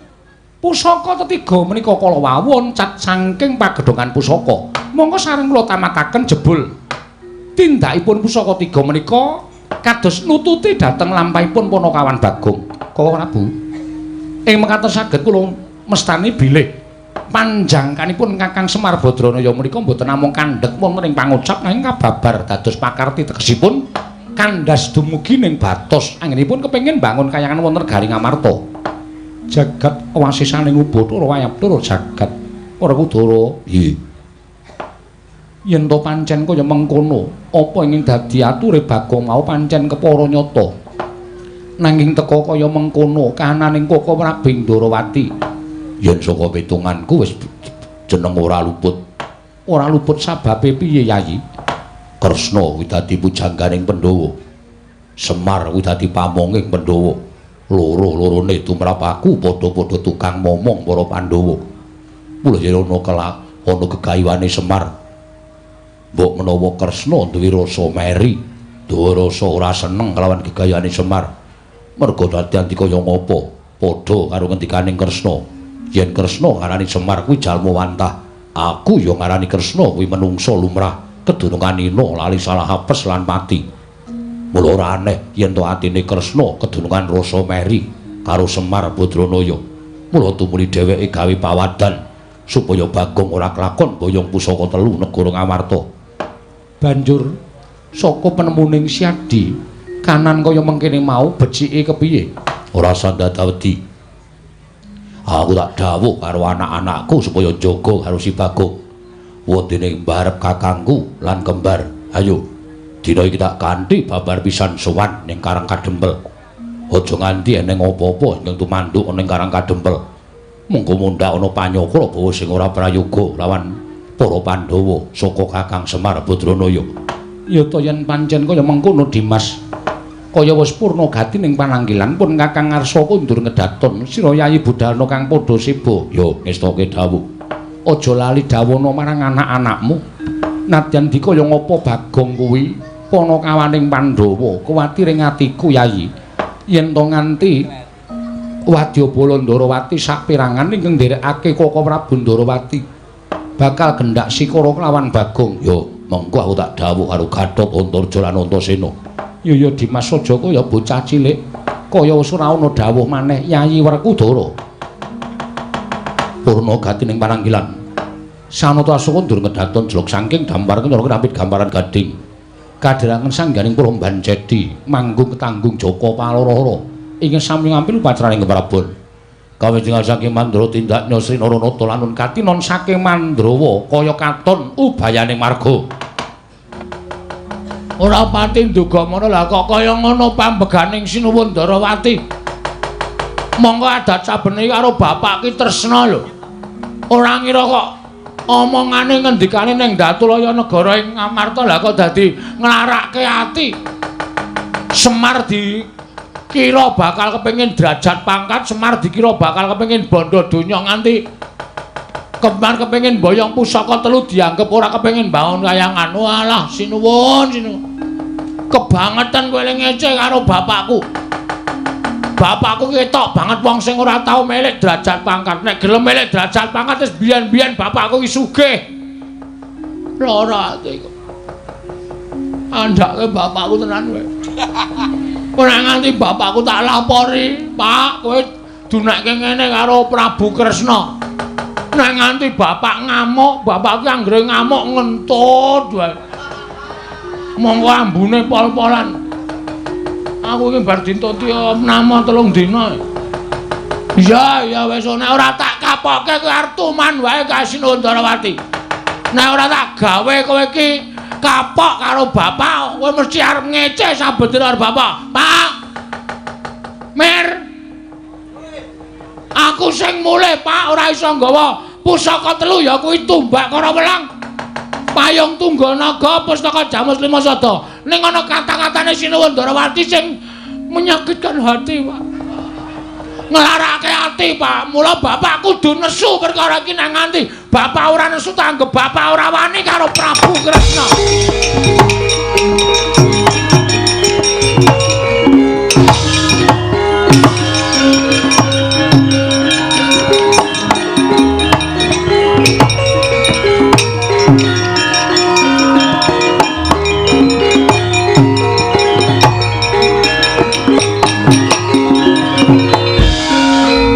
pusaka tetiga menika kala wau oncat saking pagedhongan pusaka. Monggo sareng kula tamataken jebul tindakipun pusaka tiga menika kados nututi dhateng lampahipun Panakawan Bagong. Koko Prabu, ing mekaten saged kula mestani bilih panjangkanipun Kakang Semar Badranaya menika mboten namung kandhek wonten ing pangucap nanging kababar dados pakarti tegesipun kandas dumugi ning batos anggenipun kepengin bangun kayangan wonten negari Ngamarta. Jagat wasisaning Ubathara wayabdara jagat Werkudara. Nggih. Yen to pancen kaya mengkono, apa ingin dadi ature Bagong mau pancen kepara nyata. Nanging teka kaya mengkono kahananing Koko Prabu Ndorowati. Yen saka pitunganku wis jeneng ora luput. Ora luput sababe piye Yayi? Kresna kuwi dadi pujangganing Pandhawa. Semar kuwi dadi pamonging Pandhawa. Loro-lorone tumrap aku padha-padha tukang momong para Pandhawa. Mula yen ana kelak ana gegayuhane Semar. Mbok menawa Kresna duwe rasa meri, duwe rasa ora seneng kelawan gegayuhane Semar. Merga dadi anti kaya ngapa? Padha karo ngendikaning Kresna. Yen Kresna ngarani Semar kuwi jalma wantah, aku ya ngarani Kresna kuwi menungsa lumrah. Kedunungan ina lali salah apes lan mati. Mula ora aneh yen to atine Kresna kedunungan rasa meri karo Semar Badranaya. Mula tumuli dheweke gawe pawadan supaya Bagong ora kelakon boyong pusaka telu negara Ngamarta. Banjur saka penemuning Siadi kanan kaya mengkene mau becike kepiye? Ora sandata wedi. Aku tak dawuh karo anak-anakku supaya jaga karo si Bagong. Wondene mbarep kakangku lan kembar. Ayo, dina iki tak kanthi babar pisan sowan ning Karang Kadempel. Aja nganti eneng apa-apa ingkang tumanduk ning Karang Kadempel. Mengko mundhak ana panyokra bawa sing ora prayoga lawan para Pandhawa saka Kakang Semar Badranaya. Ya ta yen pancen kaya mengkono Dimas. Kaya wis purna gati ning pananggilan pun Kakang Arsa kundur ngedaton sira Yayi budalna kang padha seba. Yo ngestoke dawuh. Aja lali dawono marang anak-anakmu. Nadyan dikaya ngapa Bagong kuwi panakawaning Pandhawa, kuwatir ing atiku Yayi. Yen to nganti Wadyabala Ndarawati saperangan ingkang nderekake Koko Prabu Ndarawati bakal gendak sikara kelawan Bagong. Yo mengko aku tak dawuh karo Gatot Antarja lan Antasena. Yo yo Dimas aja kaya bocah cilik kaya wis ora ana dawuh maneh Yayi Werkudara. Purna gati ning pananggilan. Sanata asuka ndur ngedaton jlok saking dampar kenyara rapit gambaran gading. Kadherangen sangganing Puromban Cedi manggung ketanggung Jaka Palorahara. Ingkang sami ngampil upacaraning Keprabon. Kawijengan saking Mandra tindak Sri Naranata lanun katinon saking Mandrawa kaya katon ubayaning marga. Ora pati nduga mono lah kok kaya ngono pambeganing Sinuwun Ndarawati. Monggo adat sabene karo bapak ki tresna lho. Ora ngira kok omongane ngendikane ning Datulaya negara ing Ngamarta lah kok dadi nglarake ati. Semar di kira bakal kepengin derajat pangkat, Semar dikira bakal kepengin bondo donya nganti Kemar kepengin boyong pusaka telu dianggep ora kepengin bangun kayangan. Walah sinuwun sinuwun. Kebangetan kowe ngece karo bapakku. Bapakku ketok banget wong sing ora tau milik derajat pangkat. Nek gelem milik derajat pangkat wis biyen-biyen bapakku ki sugih. Lara ati kok. Andhake bapakku tenan kowe. Ora nganti bapakku tak lapori, Pak, kowe dunekke ngene karo Prabu Kresna. Nek nganti bapak ngamuk, bapakku anggere ngamuk ngentut wae. Monggo ambune pol-polan. Aku iki bar dintuti nama 3 dina. Iya, ya wis nek ora tak kapoke kowe arep tuman wae ka Sinuwun Ndarawati. Nek ora tak gawe kowe iki kapok karo bapak, kowe mesti arep ngece saben dina karo bapak. Pak. Mir. Aku sing mulih, Pak, ora iso nggawa pusaka telu ya kuwi tumbak karo welang. Payung tunggal naga pustaka Jamus Lima Sada. Ning ana kata-katane Sinuwun Ndarawati sing menyakitkan hati, Pak. Nglarake ati, Pak. Mula bapak kudu nesu perkara iki nang nganti bapak ora nesu tanggep bapak ora wani karo Prabu Kresna.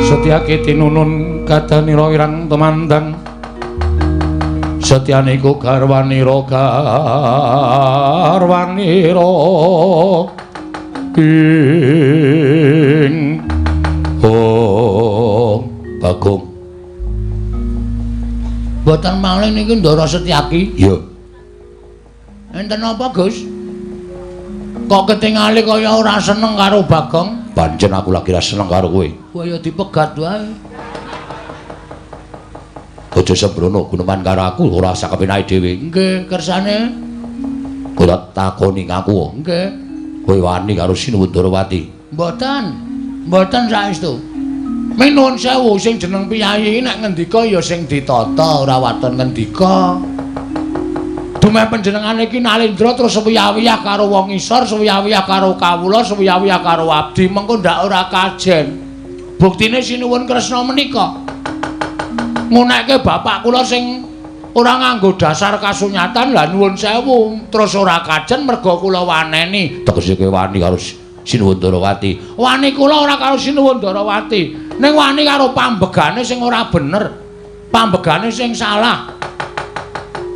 Setyaki tinunun kadanira irang temandang setyaniku garwanira garwanira ing oh Bagong mboten malih niki Ndara Setyaki. Iya. Enten apa, Gus? Kok ketingali kaya ora seneng karo Bagong? Pancen aku lagi ra seneng karo kowe. Wah ya dipegat wae. Aja sembrono guneman karo aku ora sak kepenake dhewe. Nggih, kersane. Kowe takoni ngaku. Nggih. Kowe wani karo Sinuwun Ndarawati? Mboten. Mboten saestu. Minuwun sewu sing jeneng piyayi nek ngendika ya sing ditata ora waton ngendika. Dumeh panjenengane iki Nalendra terus suwiyah-wiyah karo wong isor, suwiyah-wiyah karo kawula, suwiyah-wiyah karo abdi, mengko ndak ora kajen. Buktine Sinuwun Kresna menika ngunekke bapak kula sing ora nganggo dasar kasunyatan, lah nuwun sewu terus ora kajen merga kula waneni. Tegese kowe wani karo Sinuwun Ndarawati. Wani kula ora karo Sinuwun Ndarawati, ning wani karo pambegane sing ora bener, pambegane sing salah.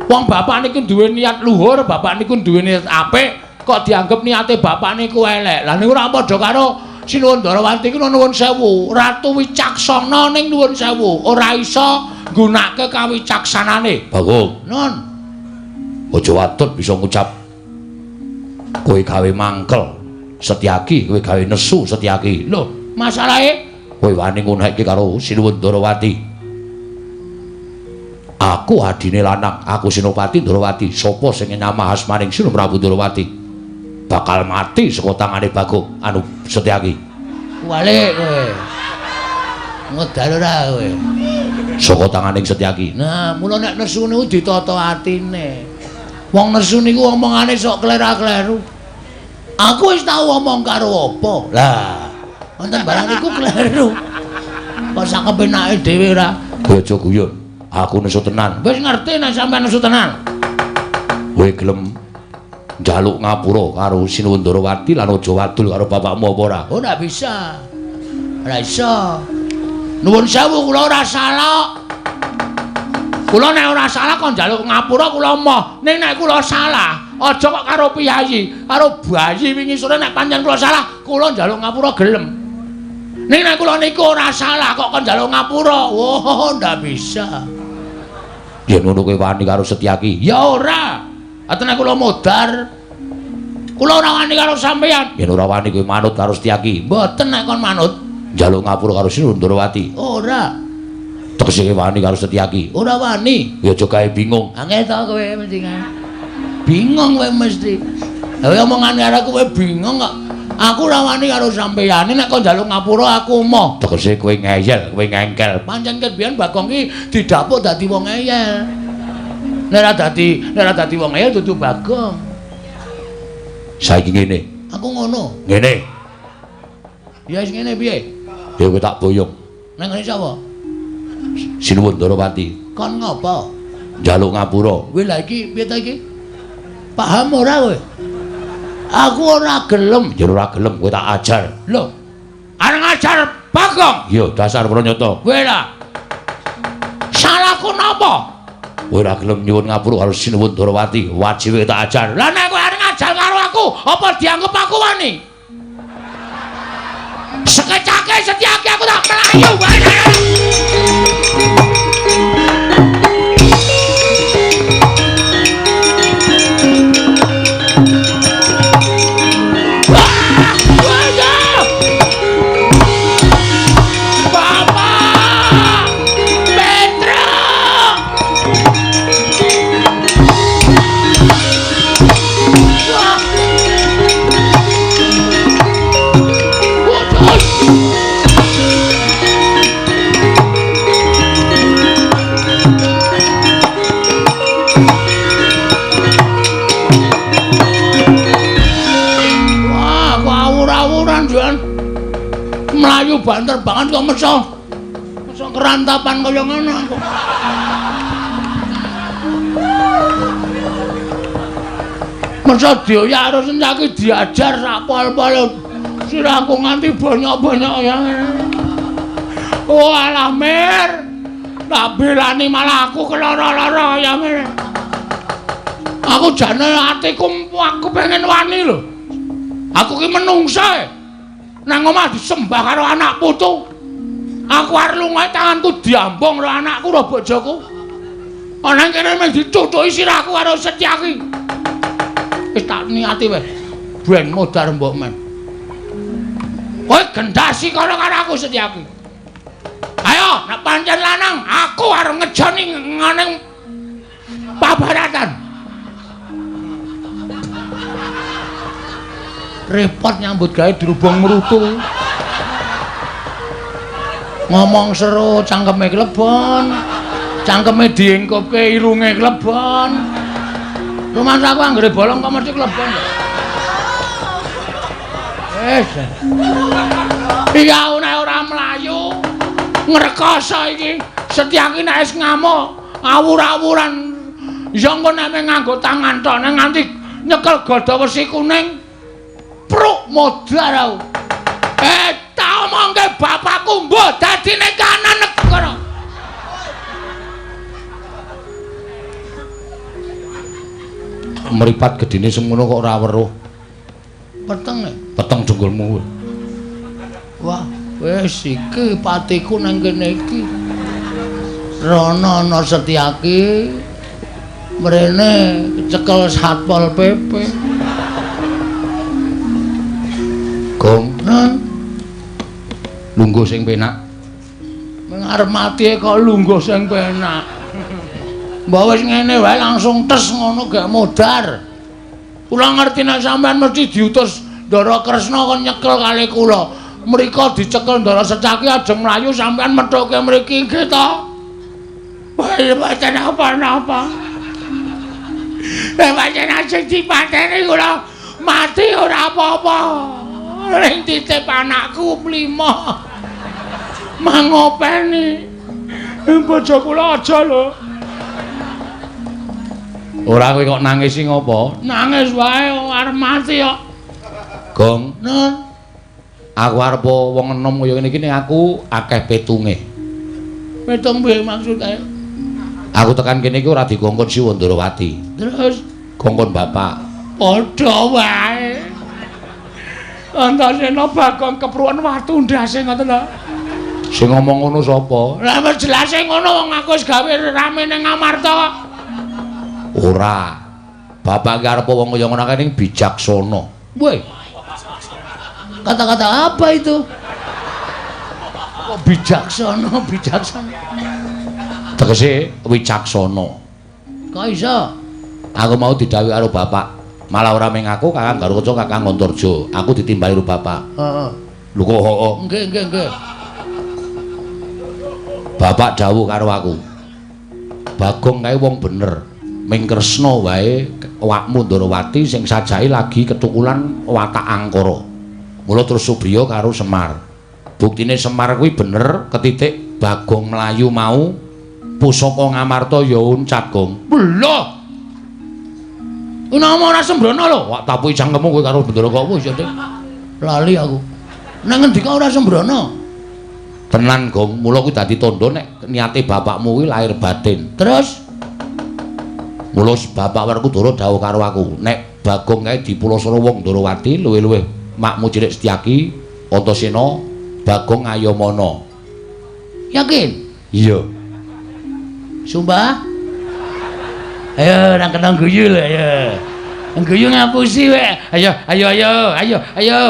Wong bapak niku duwe niat luhur, bapak niku duwe niat apik, kok dianggep niate bapak niku elek. Lah niku ora padha karo Sinuwun Ndarawati iku nuwun sewu, Ratu Wicaksana ning nuwun sewu, ora iso nggunakake kawicaksanane. Bagong. Nun. Aja watut bisa ngucap kowe gawe mangkel Setyaki, kowe gawe nesu Setyaki. Lho, masalahe kowe wani ngunekke karo Sinuwun Ndarawati. Aku adine lanang, aku Senopati Ndarawati. Sapa sing nyamah asmaning Sinun Prabu Ndarawati? Bakal mati saka tangane Bagong anu Setyaki. Walik kowe. Ngedal ora kowe. Saka tangane Setyaki. Nah, mula nek nesu niku ditata atine. Wong nesu niku omongane sok klera-kleru. Aku wis tau omong karo apa? Lah, wonten barang niku kleru. Kok sak kepenake dhewe ora? Kowe aja guyon. Aku nesu tenan. Wis ngerti nek sampean nesu tenan. Kowe gelem njaluk ngapura karo Sinuwun Ndarawati lan aja wadul karo bapakmu apa ora? Oh, ndak bisa. Ora iso. Nuwun sewu kula ora salah. Kula nek ora salah kok njaluk ngapura kula emoh. Ning nek kula salah, aja kok karo piyayi, karo bayi wingi sore nek pancen kula salah, kula njaluk ngapura gelem. Ning nek kula niku ora salah kok kon njaluk ngapura. Oh, ndak bisa. Yen ngono kowe wani karo Setyaki? Ya ora. Ate nek kula modar, kula ora wani karo sampeyan. Yen ora wani kowe manut karo Setyaki? Mboten nek kon manut. Njaluk ngapura karo Sinuwun Ndarawati? Ora. Tegese wani karo Setyaki? Ora wani. Ya aja gawe bingung. Angel to kowe mesti. Bingung kowe mesti. Lah omongan karo kowe bingung kok. Aku ora wani karo sampeyan. Nek kon njaluk ngapura aku emoh. Tegese kowe ngeyel, kowe ngengkel. Pancen ket biyen Bagong ki didapuk dadi wong ngeyel. Nek ora dadi wong ngeyel dudu Bagong. Saiki ngene. Aku ngono. Ngene. Ya wis ngene piye? Ya kowe tak boyong. Nang ngene sapa? Sinuwun Ndarawati. Kon ngopo? Njaluk ngapura. Kowe lha iki piye ta iki? Paham ora kowe? Aku ora gelem. Ya ora gelem kowe tak ajar. Lho. Arep ngajar Bagong? Iya, dasar pranyata. Kowe lah. Salahku napa? Kowe ora gelem nyuwun ngapura karo Sinuwun Ndarawati, wajib tak ajar. Lah nek kowe arep ngajar karo aku, apa dianggep aku wani? Sekecake Setyaki aku tak mlayu wae. Mlayu banter banget kok meso. Meso kerantapan kaya ngono aku. Meso dioyak karo Setyaki diajar sak pol-pol. Sirahku nganti bonyok-bonyok ya. Oh alah Mir. Tak belani malah aku keloro-loro ya Mir. Aku jane atiku aku pengen wani lho. Aku ki menungsa. Nang omah disembah karo anak putu. Aku arep lunga tanganku diambung karo anakku karo bojoku. Ana kene mung dicucuki sirahku karo Setyaki. Wis tak niati wis. Ben modar mbok men. Kowe gendasi kono karo aku Setyaki. Ayo, nek pancen lanang, aku arep ngejoni ngene pabaratan. Repot nyambut gawe dirubung mrutu. Ngomong seru cangkeme klebon. Cangkeme diengkupke irunge klebon. Rumangsa aku anggere bolong kok mesti klebon. Wis. Iki aku nek ora mlayu ngrekoso iki. Setyaki nek wis ngamuk awur-awuran ya engko nek nganggo tangan tok nek nganti nyekel gada wesi kuning. Pruk modar aku. Tak omongke bapakku mbuh dadine kanan negara. Mripat gedene semono kok ora weruh. Peteng e. Peteng jenggulmu. Wah, wis iki patiku nang kene iki. Rono ana Setyaki. Mrene kecekel Satpol PP. Gong, lungguh sing penak. Meng arep mati kok lungguh sing penak. Mbok wis ngene wae langsung tes ngono gak modar. Kula ngerti nek sampean mesti diutus Ndara Kresna kon nyekel kali kula. Mriko dicekel Ndara Secaki ajeng mlayu sampean methuke mriki nggih to? Wah, mboten napa-napa. Nek pancen ajeng dipateni kula mati ora apa-apa. Ning titip anakku mlima. Mangopeni. Bojo kula aja lho. Ora kowe kok nangis sing ngopo? Nangis wae arep mati kok. Gong, Nun. Aku arep wong enom kaya ngene iki ning aku akeh petunge. Petung piye maksude? Aku tekan kene iki ora dikongkon Siwa Ndorowati. Terus kongkon bapak. Padha wae. Antasena Bagong kepruwen watu ndase ngoten lho. Sing ngomong ngono sapa? Lah wis jelase ngono wong aku wis gawe rame ning Amarta kok. Ora. Bapak ki arep wong kaya ngono kae ning bijaksana. Weh. Kata-kata apa itu? Kok bijaksana, bijaksana. Tegese wicaksana. Kok iso? Aku mau didhawuhi karo bapak. Malah ora mung aku, Kakang Garukaca, Kakang Antarja. Aku ditimbali karo bapak. Heeh. Lho kok heeh? Nggih, nggih, nggih. Bapak dawuh karo aku. Bagong kae wong bener. Ming Kresna wae awakmu Ndorowati sing sajake lagi ketukulan watak angkara. Mula terus Subriya karo Semar. Buktine Semar kuwi bener ketitik Bagong mlayu mau pusaka Ngamarta ya uncat, Gong. Lho. Nama ora sembrono lho. Wak tapuki cangkemmu kowe karo Bendara kok wis ya, Dik. Lali aku. Nang ngendika ora sembrono? Tenan, Gong. Mula kuwi dadi tandha nek niate bapakmu kuwi lahir batin. Terus mula bapak Werkudara dawuh karo aku, nek Bagong kae dipulasara wong Ndorowati luwih-luwih makmu cilik Setyaki, Antasena, Bagong Ayamana. Yakin? Iya. Sumpah? Ayo nang kena guyu lho, ayo. Guyu ngapusi wek. Ayo, ayo, ayo, ayo, ayo.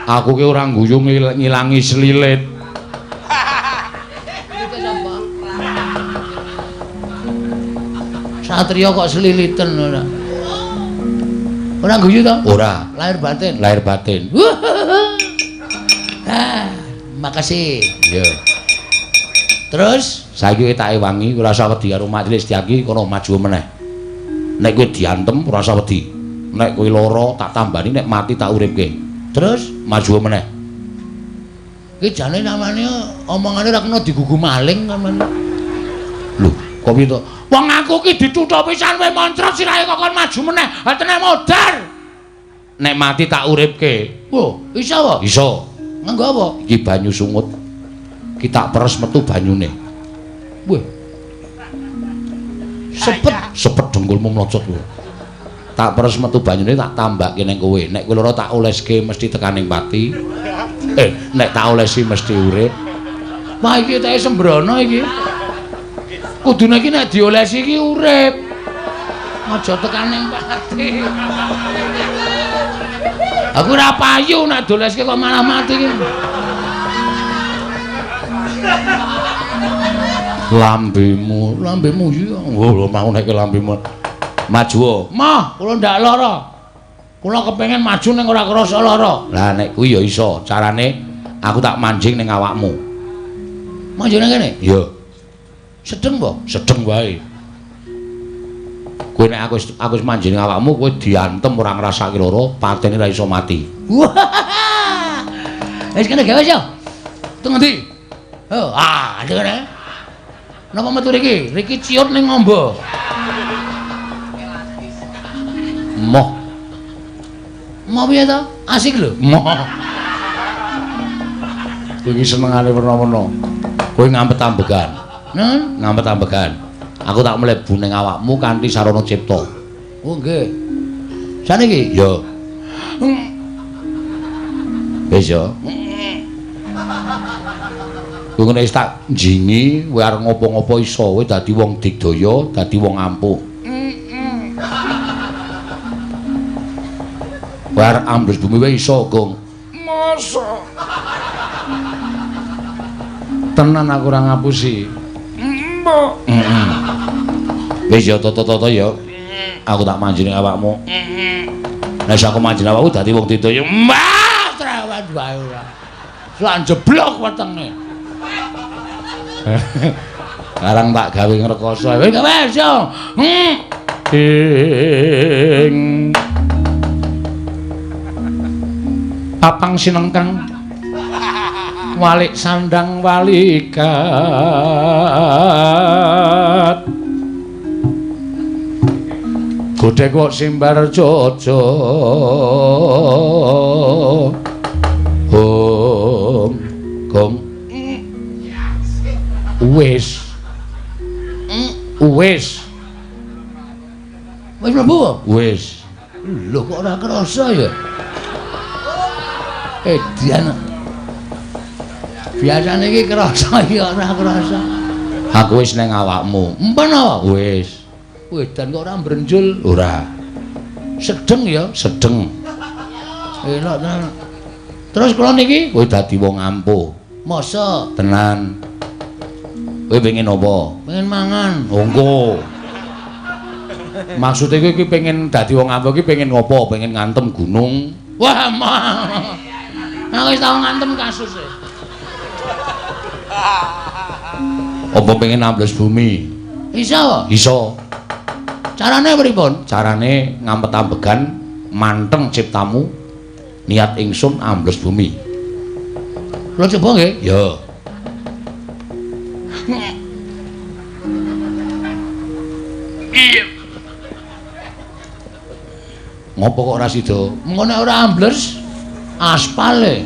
Aku ki ora guyu ngilangi selilit. Satria kok seliliten ora. Ora guyu to? Ora. Lahir batin. Lahir batin. Ah, makasih. Iya. Terus saiki kowe tak ewangi ora usah wedi karo Mak Cilik Setyaki kono maju meneh. Nek kowe diantem ora usah wedi. Nek kowe lara tak tambani, nek mati tak uripke. Terus maju meneh. Iki jane namane omongane ora kena digugu maling namane. Lho, kok piye to? Wong aku ki dituthuk pisan kowe moncrot sirahe kok kon maju meneh. Atene modar. Nek mati tak uripke. Wo, iso apa? Iso. Nganggo apa? Iki banyu sungut. Ki tak peres metu banyune. Weh. Sepet, sepet dengkulmu mlocot kowe. Tak peres metu banyune tak tambake ning kowe. Nek kowe lara tak oleske mesti tekaning pati. Nek tak olesi mesti urip. Wah iki teke sembrono iki. Kudune iki nek diolesi iki urip. Aja tekaning pati. Aku ora payu nek dioleske kok malah mati iki. Lambemu, lambemu iya. Oh, mau nek lambemu. Maju. Mah, kula ndak lara. Kula kepengin maju ning ora krasa lara. Lah nek kuwi ya iso, carane aku tak manjing ning awakmu. Manjing nang kene? Iya. Sedeng po? Sedeng wae. Kowe nek aku wis manjing ning awakmu, kowe diantem ora ngrasake lara, patene ora iso mati. Wis kene gawe yo. Teng ngendi? Oh, ah, kene. Napa metu riki? Riki ciut ning ngombo. Moh. Moh piye to? Asik lho. Moh. Kowe iki senengane werna-werna. Kowe ngampet ambegan. Nun, ngampet ambegan. Aku tak mlebu ning awakmu kanthi sarana cipta. Oh nggih. Saniki? Ya. Wis ya. Kowe ngene wis tak njingi, kowe arep ngopo-ngopo iso, kowe dadi wong digdaya, dadi wong ampuh. Kowe arep ambles bumi wae iso, Gong. Mosok. Tenan aku ora ngapusi. Mbok. Wis ya toto-toto ya. Aku tak manjing awakmu. Nek aku manjen awakku dadi wong ditoyo. Mbah, trawat wae ora. Sak jeblok wetenge. Sekarang tak gawe ngrekoso. Wis yo. Ing papang sinengkang walik sandang walikat godhek kok simbar jojo hom gong wis wis wis mlebu wis lho kok ora kerasa ya. Edian biasane iki kerasa iki ora kerasa. Aku wis nang awakmu. Empen apa? Wis. Wedan kok ora mbrenjul? Ora. Sedeng ya? Sedeng. Elok tenan. Terus kula niki kowe dadi wong ampuh. Masa? Tenan. Kowe pengen apa? Pengen mangan. Monggo. Maksude kowe iki pengen dadi wong ampuh iki pengen ngopo? Pengen ngantem gunung. Wah, mah. Aku wis tau ngantem kasus e. Apa pengen ambles bumi? Iso. Iso. Carane pripun? Carane ngampet ambegan manteng ciptamu niat ingsun ambles bumi. Kula coba nggih? Ya. Ngopo kok ora sida? Mengko nek ora ambles aspale.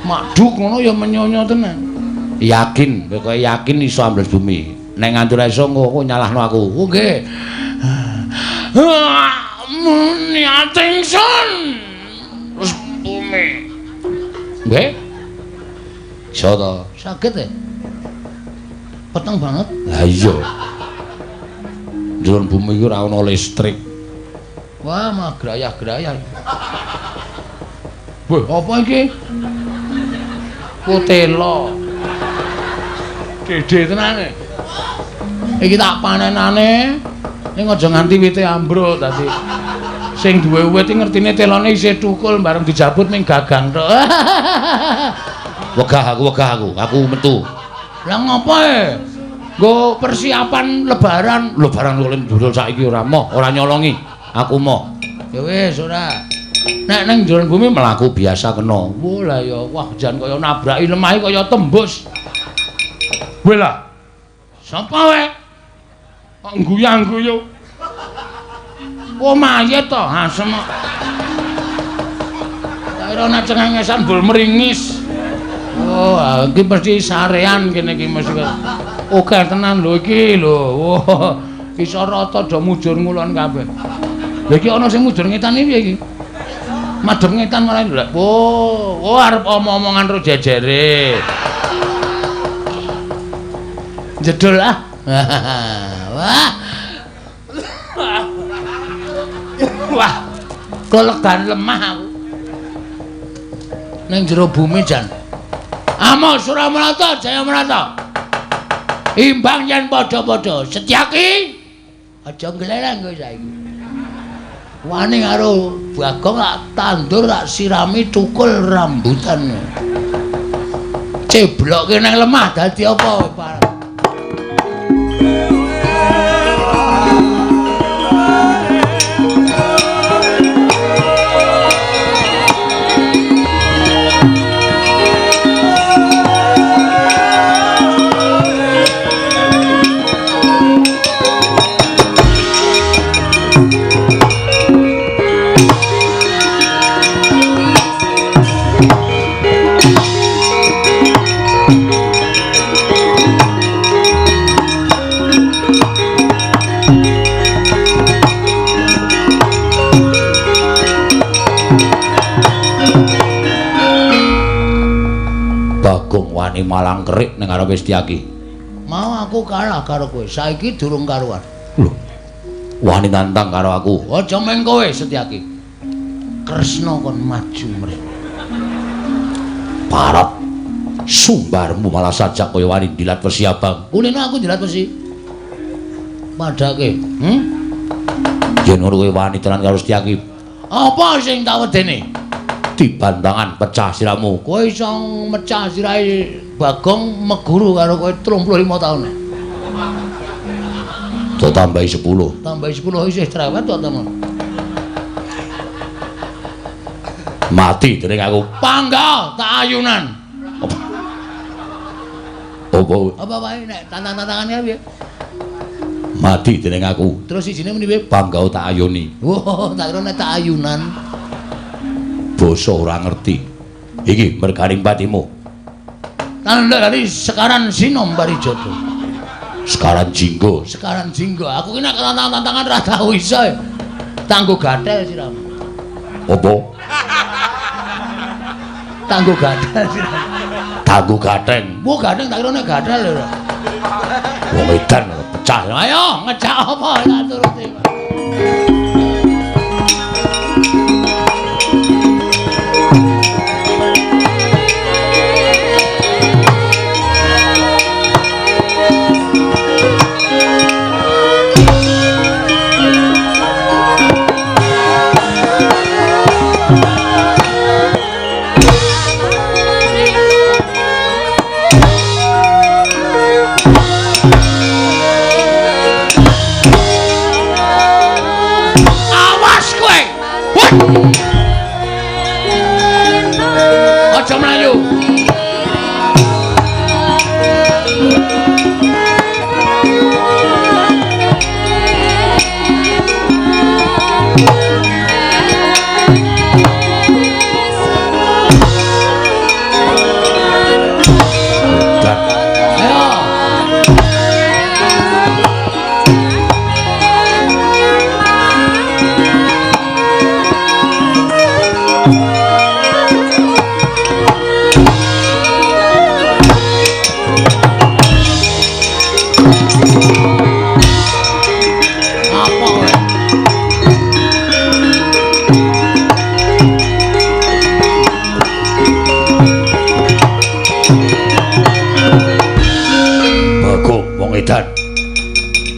Maduk ngono ya menyonyo tenan. Yakin, pokoke yakin iso ambles bumi. Nek nganti ora iso engko nyalahno aku. Oh nggih. Niat ingsun terus bumi. Nggih. Iso to? Saged e. Peteng banget. Lah iya. Njur bumi iki ora ana listrik. Wah, mah grayah-grayah. Wah, apa iki? Kutela. Dede tenane. Iki tak panenane. Ning aja nganti wite ambruk dadi. Sing duwe wit iki ngertine telone isih thukul bareng dijabut ning gagang tok. Wegah aku, aku metu. Lah ngopo e? Nggo persiapan lebaran. Lebaran kok ndurul saiki ora moh, ora nyolongi. Aku moh. Ya wis ora. Nek ning jero bumi mlaku biasa kena. Wah lah ya, wah jan kaya nabraki lemah kaya tembus. Weh lah. Sapa wae? Kok guyang-guyu. Oh mayit to, asem kok. Tak kira nek cengengesan bul meringis. Oh, iki mesti sarean kene iki mesti. Oke tenan lho iki lho. Wah, iso rata do mujur ngulon kabeh. Lha iki ana sing mujur ngetan iki piye iki? Madhep ngetan malah lho. Oh, oh arep omong-omongan ro jejere. Jedul ah. Wah. Wah. Kolegan lemah aku. Ning jero bumi jan. Amo Suramarta Jayamarta. Imbang yen padha-padha Setyaki aja nglereng kowe saiki. Wani karo Bagong tak tandur tak sirami tukul rambutan. Ceblokke nang lemah dadi apa? Bagong wani malang kerik ning ngarepe Setyaki. Mau aku kalah karo kowe, saiki durung karuan. Lho. Wani nantang karo aku. Aja meng kowe Setyaki. Kresna kon maju mrene. Parap sumbarmu malah sajak kaya wani dilat wesi abang. Kulino aku dilat wesi. Padake. Yen ngono kowe wani tenan karo Setyaki. Apa sing tak wedene? Dibantangan pecah siramu. Kowe iso mecah sirahe Bagong meguru karo kowe 35 taun. To tambahi 10. Tambahi 10 isih cerewet to temen. Mati dening aku. Pangga tak ayunan. Apa? Apa wae nek tantang-tantangane piye? Mati dening aku. Terus sijine muni piye? Bangga tak ayuni. Wah, tak kira nek tak ayunan. Basa ora ngerti. Iki merganing patimu. Tandha dari Sekaran Sinom Parijata. Sekaran Jinggo. Sekaran Jinggo. Aku ki nek tantang-tantangan ora tau iso. Tanggo gathel siramu. Apa? Tanggo gathel siramu. Tanggo gatheng. Wah, gatheng tak kira nek gathel lho. Wong edan pecah. Ayo ngejak apa tak turuti. Aja mlayu.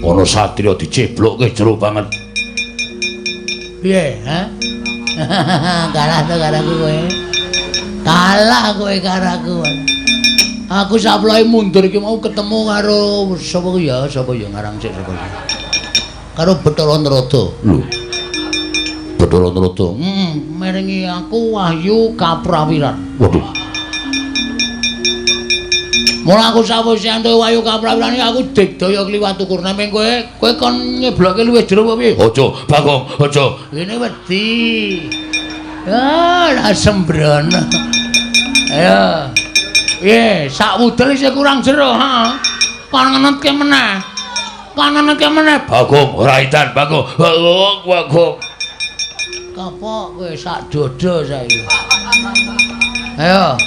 Ana satriya diceblokke jero banget. Piye, ha? Kalah to karo aku kowe. Kalah kowe karo aku. Aku saplohe mundur iki mau ketemu karo sapa ya? Sapa ya ngarang sik sapa ya? Karo Bathara Narada. Lho. Bathara Narada. Merengi aku wahyu kaprawiran. Waduh. Mula aku sawise entuk wahyu kaprawiran iki aku digdaya kliwat ukur. Nek kowe, kowe kon nyebloke luwih jero apa piye? Aja, Bagong, aja. Ngene wedi. Ah, sembrono. Ayo. Piye, sak wudel isih kurang jero, ha? Kon ngenetke meneh. Kon ngenetke meneh. Bagong, ora edan, Bagong. Bagong, Bagong. Kapok kowe sak dodo saiki. Ayo.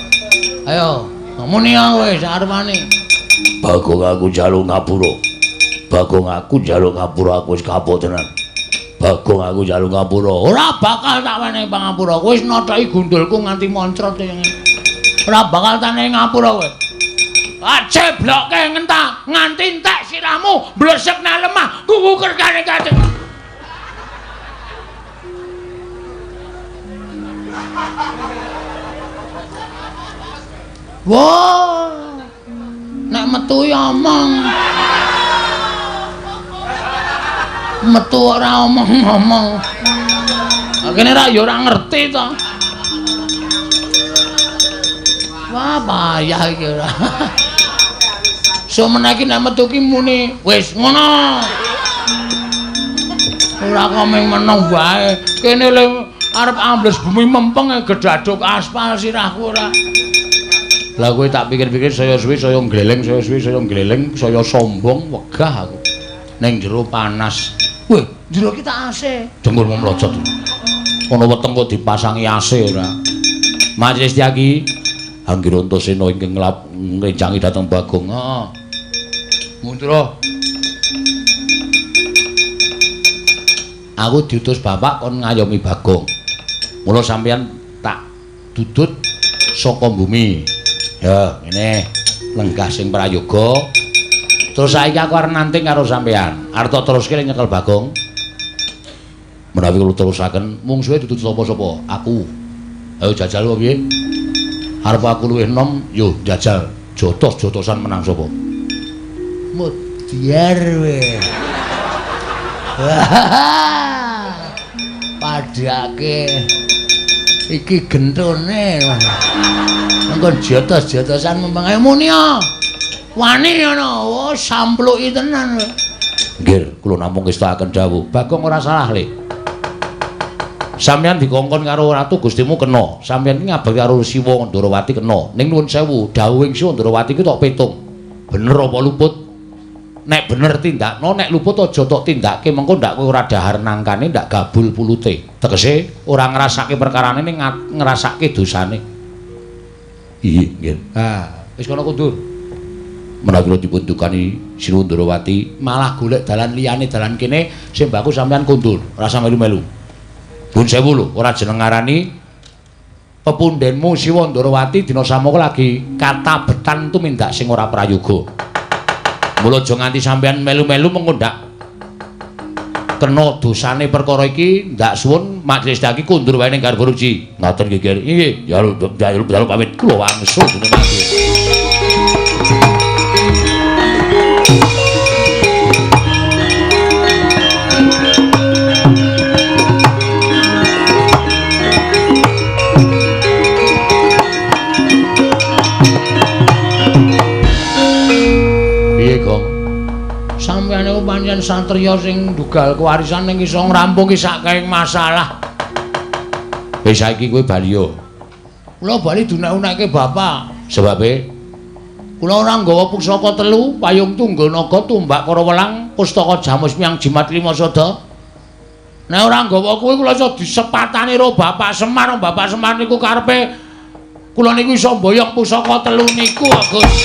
Ayo. Muni kowe sarepane. Bagong aku njaluk ngapura. Bagong aku njaluk ngapura, aku wis kapok tenan. Bagong aku njaluk ngapura. Ora bakal tak wenehi pangapura. Kowe wis nothoki gundulku nganti moncrot e. Ora bakal tak wenehi ngapura kowe. Cebloke ngentah nganti entek sirahmu blesek nang lemah kuwu kerkane-kane. Wah, nek metu ya omong. Metu ora omong-omong. Kene ra ya ora ngerti to. Wah, payah iki ora. Somene iki nek metu ki muni wis ngono. Ora kok mung meneng wae. Kene le arep ambles bumi mempeng gedaduk aspal sirahku ora. Lah kowe tak pikir-pikir saya suwi saya gleleng, saya suwi saya gleleng, saya sombong wegah aku. Ning jero panas. Weh, jero ki tak AC. Dengkulmu mlojot. Ana weteng kok dipasangi AC ora. Majelis Tyagi Anggir Antasena ingkang ngrencangi dhateng Bagong. Heeh. Mundur. Aku diutus bapak kon ngayomi Bagong. Mula sampeyan tak dudut saka bumi. Ya, ngene lenggah sing prayoga. Terus saiki aku arep nanting karo sampeyan. Arep tak teruske nyekel Bagong. Menawi kula terusaken mungsuhe dudu sapa-sapa, aku. Ayo jajal kok piye? Arep aku luwih enom, yo jajal. Jotos-jotosan menang sapa? Mudyar we. Padhake iki gentone. Engko jotos-jotosan mempeng ayo muni ya. Wani ngono, oh sampluki tenan. Nggih, kula namung ngestakaken dawuh. Bagong ora salah, Le. Sampeyan dikongkon karo Ratu Gustimu kena. Sampeyan iki ngabekti karo Siwa Ndorowati kena. Ning nuwun sewu, dawuhing Siwa Ndorowati ki tok petung. Bener apa luput? Nek bener tindakno, nek luput aja tok tindake, mengko ndak kowe ora dahar nangkane, ndak gabul pulute. Tegese ora ngrasake perkarane ning ngrasake dosane. Iya, nggih. Ah, wis kono kundur. Menawi kula dipun dukani Siwa Ndorowati, malah golek dalan liyane dalan kene sing baku sampeyan kundur, ora usah melu-melu. Nuwun sewu lho, ora jeneng ngarani pepundhenmu Siwa Ndorowati dina samangka lagi katabetan tumindak sing ora prayoga. Mula aja nganti sampeyan melu-melu mengko ndak kena dosane perkara iki, ndak suwun majelis daki kundur wae ning garba ruci. Ngoten nggih, Kyai. Nggih, jaluk pamit kula wangsul dene mati. Piye, Gong? Sampeyan niku pancen satriya sing ndugal kewarisan ning iso ngrampungi sakehing masalah. Wis saiki kowe bali yo. Kula bali dunek-unekke bapak. Sebabe kula ora nggawa pusaka telu, payung tunggul naga, tumbak karawelang, pustaka jamus miang jimat lima sada. Nek ora nggawa kuwi kula iso disepatani karo Bapak Semar. Bapak Semar niku karepe kula niku iso mboyong pusaka telu niku, Gus.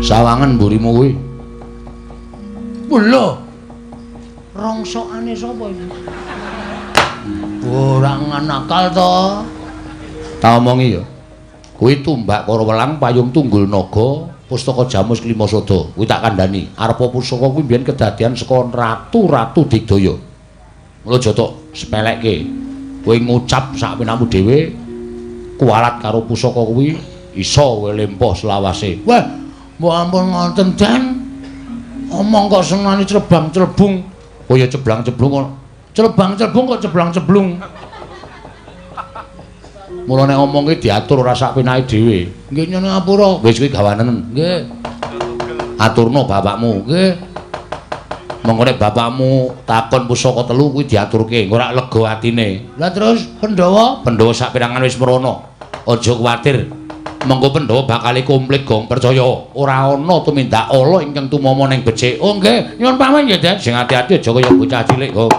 Sawangan mburimu kuwi. Lho. Rongsokane sapa iki? Ora nakal to. Tak omongi ya. Kuwi tumbak karawelang, payung tunggul naga, pustaka jamus lima sada. Kuwi tak kandhani. Arepa pusaka kuwi mbiyen kedadian saka ratu-ratu digdaya. Mula aja tok sepelekke. Kowe ngucap sak penamu dhewe kualat karo pusaka kuwi iso kowe lempoh selawase. Wah, mbok ampun ngoten, Den. Omong kok senane clebang-clebung. Oh ya ceblang-ceblung kok. Clebang-clebung kok ceblang-ceblung. Mula nek omong ki diatur ora sak penake dhewe. Nggih nyuwun ngapura. Wis kuwi gawanen. Nggih. Aturno bapakmu. Nggih. Mengko nek bapakmu takon pusaka telu kuwi diaturke, ora lega atine. Lah terus Pandhawa? Pandhawa sak perangan wis mrono. Aja kuwatir. Mengko Pandhawa bakal komplit, Gong, percaya. Ora ana tumindak ala ingkang tumama ning becik. Oh nggih, nyuwun pamit nggih, Den. Sing ati-ati aja kaya bocah cilik, Gong.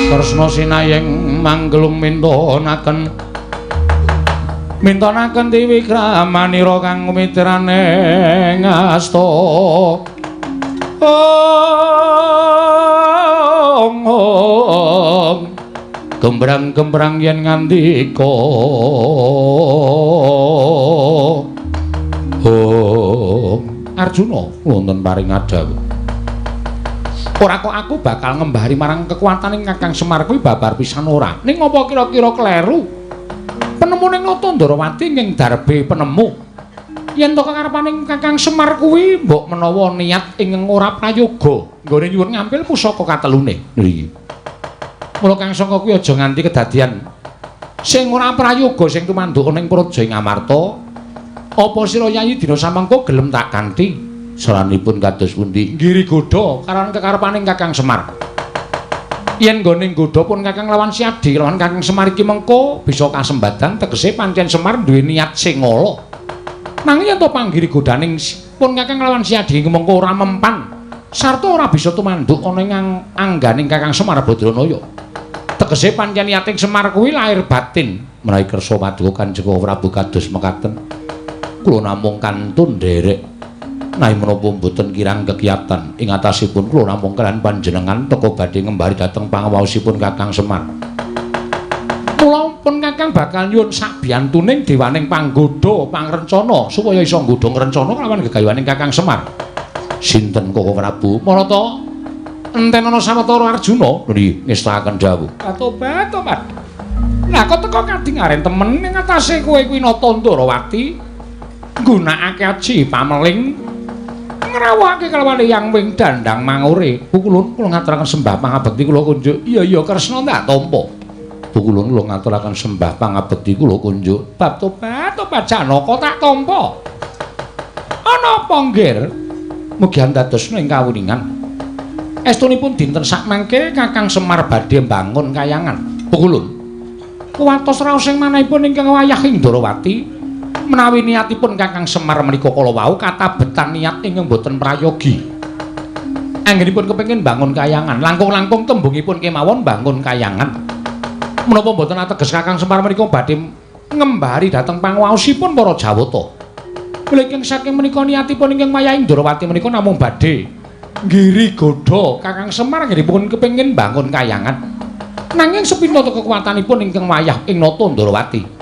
Kresna sinayeng manggelung mintonaken mintonaken tiwikramanira kang mitrane ngasta. Ong ong gembrang-gembrang yen ngandika. Ong Arjuna wonten paring adhawuh. Ora kok aku bakal ngembari marang kekuatane Kakang Semar kuwi babar pisan ora. Ning apa kira-kira kleru? Penemune Nata Ndorowati ing darbe penemu. Yen to kekarepane Kakang Semar kuwi mbok menawa niat ing ora prayoga nggone nyuwun ngampil pusaka katelune. Nggih. Mula Kang Sangka kuwi aja nganti kedadian sing ora prayoga sing tumanduk ning Praja ing Amarta. Apa sira Yayi dina samengko gelem tak kanthi? Saranipun kados pundi? Nggiri godha karan kekarepaning Kakang Semar. Yen nggone nggodha pun Kakang lawan Siadi lawan Kakang Semar iki mengko bisa kasembadan tegese pancen Semar duwe niat sing ala. Nanging yen to panggiri godhaning pun Kakang lawan Siadi mengko ora mempan sarta ora bisa tumanduk ana ing angganing Kakang Semar Badranaya. Tegese pancen niating Semar kuwi lahir batin. Menawi kersa paduka Kanjeng Prabu kados mekaten, kula namung kantun nderek. Nawi menapa mboten kirang kekiyatan ing atasipun kula namung kaliyan panjenengan teka badhe ngembari dhateng pangawaosipun Kakang Semar. Mula pun Kakang bakal nyuwun sabiyantuning dewaning panggodha pangrencana supaya iso nggodha ngrencana kelawan gegayuhaning Kakang Semar. Sinten Koko Prabu? Marata enten ana sawetara Arjuna nggih ngestakaken dawuh. Tobat tobat. Lah kok teka kadingaren temen ing atase kowe kuwi Nata Ndorowati nggunakake aji pameling ngrawuhake kelawan Eyang Wing Dandang Mangure. Pukulun kula ngaturaken sembah pangabekti kula kunjuk. Iya iya Kresna tak tampa. Pukulun kula ngaturaken sembah pangabekti kula kunjuk. Bab tobat tobat Janaka tak tampa. Ana apa nggir? Mugi andadosna ing kawuningan. Estunipun dinten sakmangke Kakang Semar badhe mbangun kayangan. Pukulun. Kuwatos raos ing manahipun ingkang wayah ing Ndorowati menawi niatipun Kakang Semar menika kala wau katabetan niat ingkang boten prayogi. Anggenipun kepengin bangun kayangan, langkung-langkung tembungipun kemawon bangun kayangan. Menapa boten ateges Kakang Semar menika badhe ngembari dhateng panguwaosipun para Jawata. Mila saking menika niatipun ingkang wayah ing Ndorowati menika namung badhe nggiri godha Kakang Semar anggenipun kepengin bangun kayangan. Nanging sepinta kekuatanipun ingkang wayah ing Nata Ndorowati.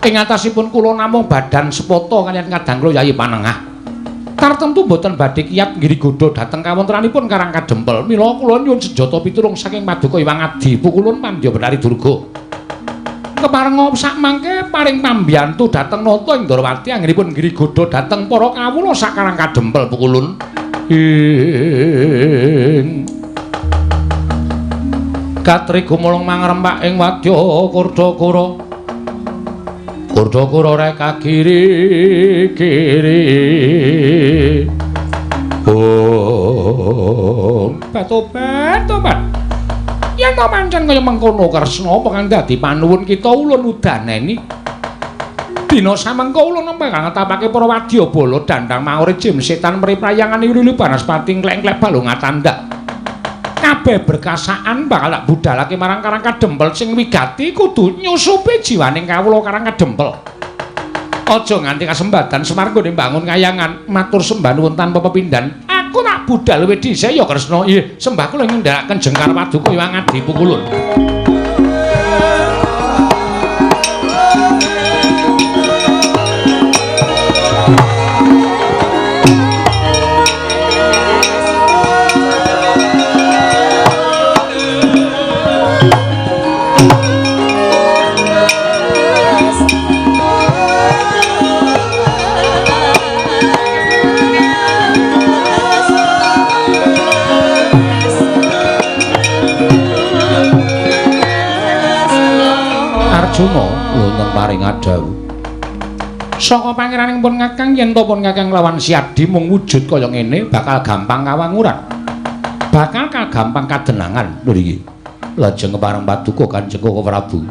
Ing atasipun kula namung badan sepata kaliyan kadang kula Yayi Panengah. Tartemtu boten badhe kiyat nggiri godha dhateng kawontenanipun Karang Kadempel. Mila kula nyuwun senjata pitulung saking Paduka Hyang Adi Pukulun Pandya Betari Durga. Keparenga sakmangke paring pambiyantu dhateng Nata ing Ndorowati anggenipun nggiri godha dhateng para kawula sak Karang Kadempel Pukulun. Ing Katri gumulung mangrempak ing wadya Kurdakura. Kurdakura reka kiri kiri. Oh, tobat tobat. Yen to pancen kaya mengkono Kresna apa kang dadi panuwun kita ulun udaneni. Dina samengko ulun nembe kang ngetapake para wadyabala dandang mangure jim setan mriprayangan wilu banaspati nglek-nglek balung atandak. Kabeh berkasaan bakal tak budalake marang Karang Kadempel sing wigati kudu nyusupi jiwaning kawula Karang Kadempel. Aja nganti kasembatan Semar nggone mbangun kayangan matur sembah nuwun tanpa pepindhan. Aku tak budal luwih dhisik ya Kresna. Nggih, sembah kula ngendhakaken jengkar paduka Hyang Adi Pukulun. Arjuna wonten paring adhawuh. Saka pangeraning pun Kakang yen to pun Kakang lawan Siadi mung wujud kaya ngene bakal gampang kawanguran. Bakal kagampang kadenangan lho iki. Lajeng kepareng paduka Kanjeng Koko Prabu.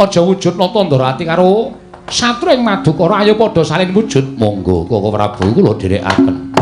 Aja wujud nata Ndorowati karo satru ing Madukara ayo padha salin wujud. Monggo Koko Prabu kula dherekaken.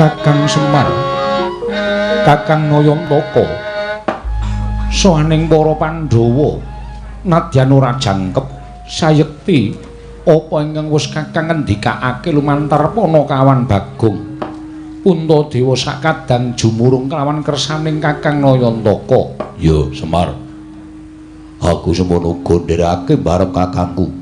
Kakang Semar, Kakang Nayantaka, sowaning para Pandhawa, nadyan ora jangkep sayekti Apa ingkang wis Kakang ngendikake lumantar Panakawan Bagong? Puntadewa sakadang jumurung kelawan kersaning Kakang Nayantaka. Ya, Semar. Aku semono uga ndherekake barep kakangku.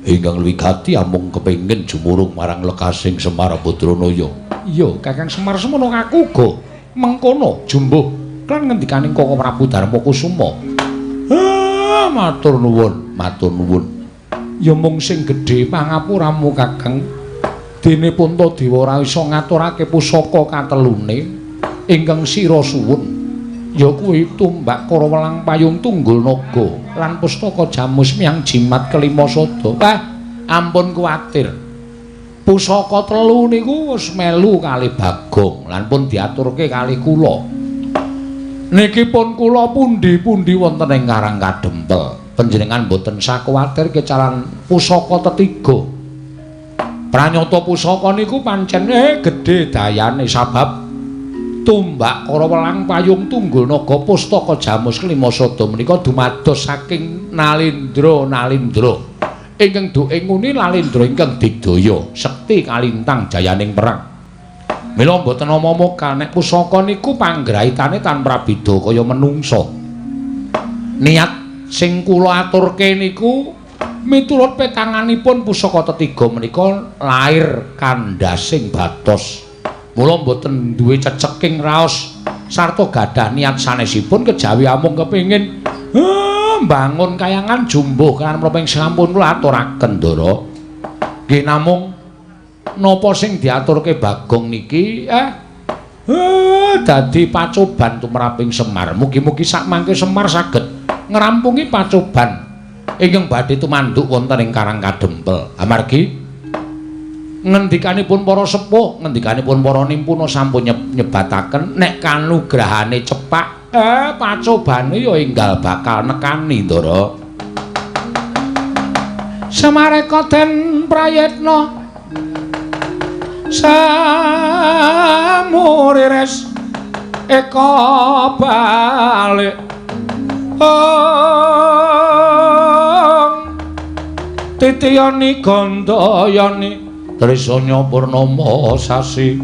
Ingkang wigati amung kepengin jumurung marang lekasing Semar Badranaya. Iya, Kakang Semar semono aku uga mengkono jumbuh lan ngendikaning Koko Prabu Darmakusuma. Ah, matur nuwun, matur nuwun. Ya mung sing gedhe pangapuramu Kakang. Dene Puntadewa ora iso ngaturake pusaka katelune ingkang sira suwun. Ya kuwi tumbak Karawelang Payung Tunggul Naga lan pustaka Jamus Miang Jimat Kelima Sada. Ah, ampun kuwatir. Pusaka telu niku wis melu kali Bagong lan pun diaturke kali kula. Niki pun kula pundi-pundi wonten ing Karang Kadempel. Panjenengan mboten sakuwatir kecalan pusaka tetiga. Pranyata pusaka niku pancen gedhe dayane sabab tumbak Karawelang Payung Tunggul Naga pustaka Jamus Kelima Sada menika dumados saking Nalindra Nalindra. Ingkang duke nguni Nalindra ingkang digdaya sekti kalintang jayaning perang. Mila mboten omong-omong nek pusaka niku panggraitane tan prabida kaya menungsa. Niat sing kula aturke niku miturut petanganipun pusaka tetiga menika lair kandhasing batos. Mula mboten duwe ceceking raos sarta gadah niat sanesipun kejawi amung kepengin mbangun kayangan jumbuh kan menapa ing sampun kula aturaken Ndara. Nggih namung napa sing diaturke Bagong niki dadi pacoban tumraping Semar. Mugi-mugi sakmangke Semar saged ngrampungi pacoban ingkang badhe tumanduk wonten ing Karang Kadempel. Amargi ngendikanipun para sepuh, ngendikanipun para nimpuna sampun nyebataken nek kanugrahane cepak, pacobane ya enggal bakal nekani, Ndara. Samareka den prayitna samurires eka balik titiyani gandayani trisanya purnama sasi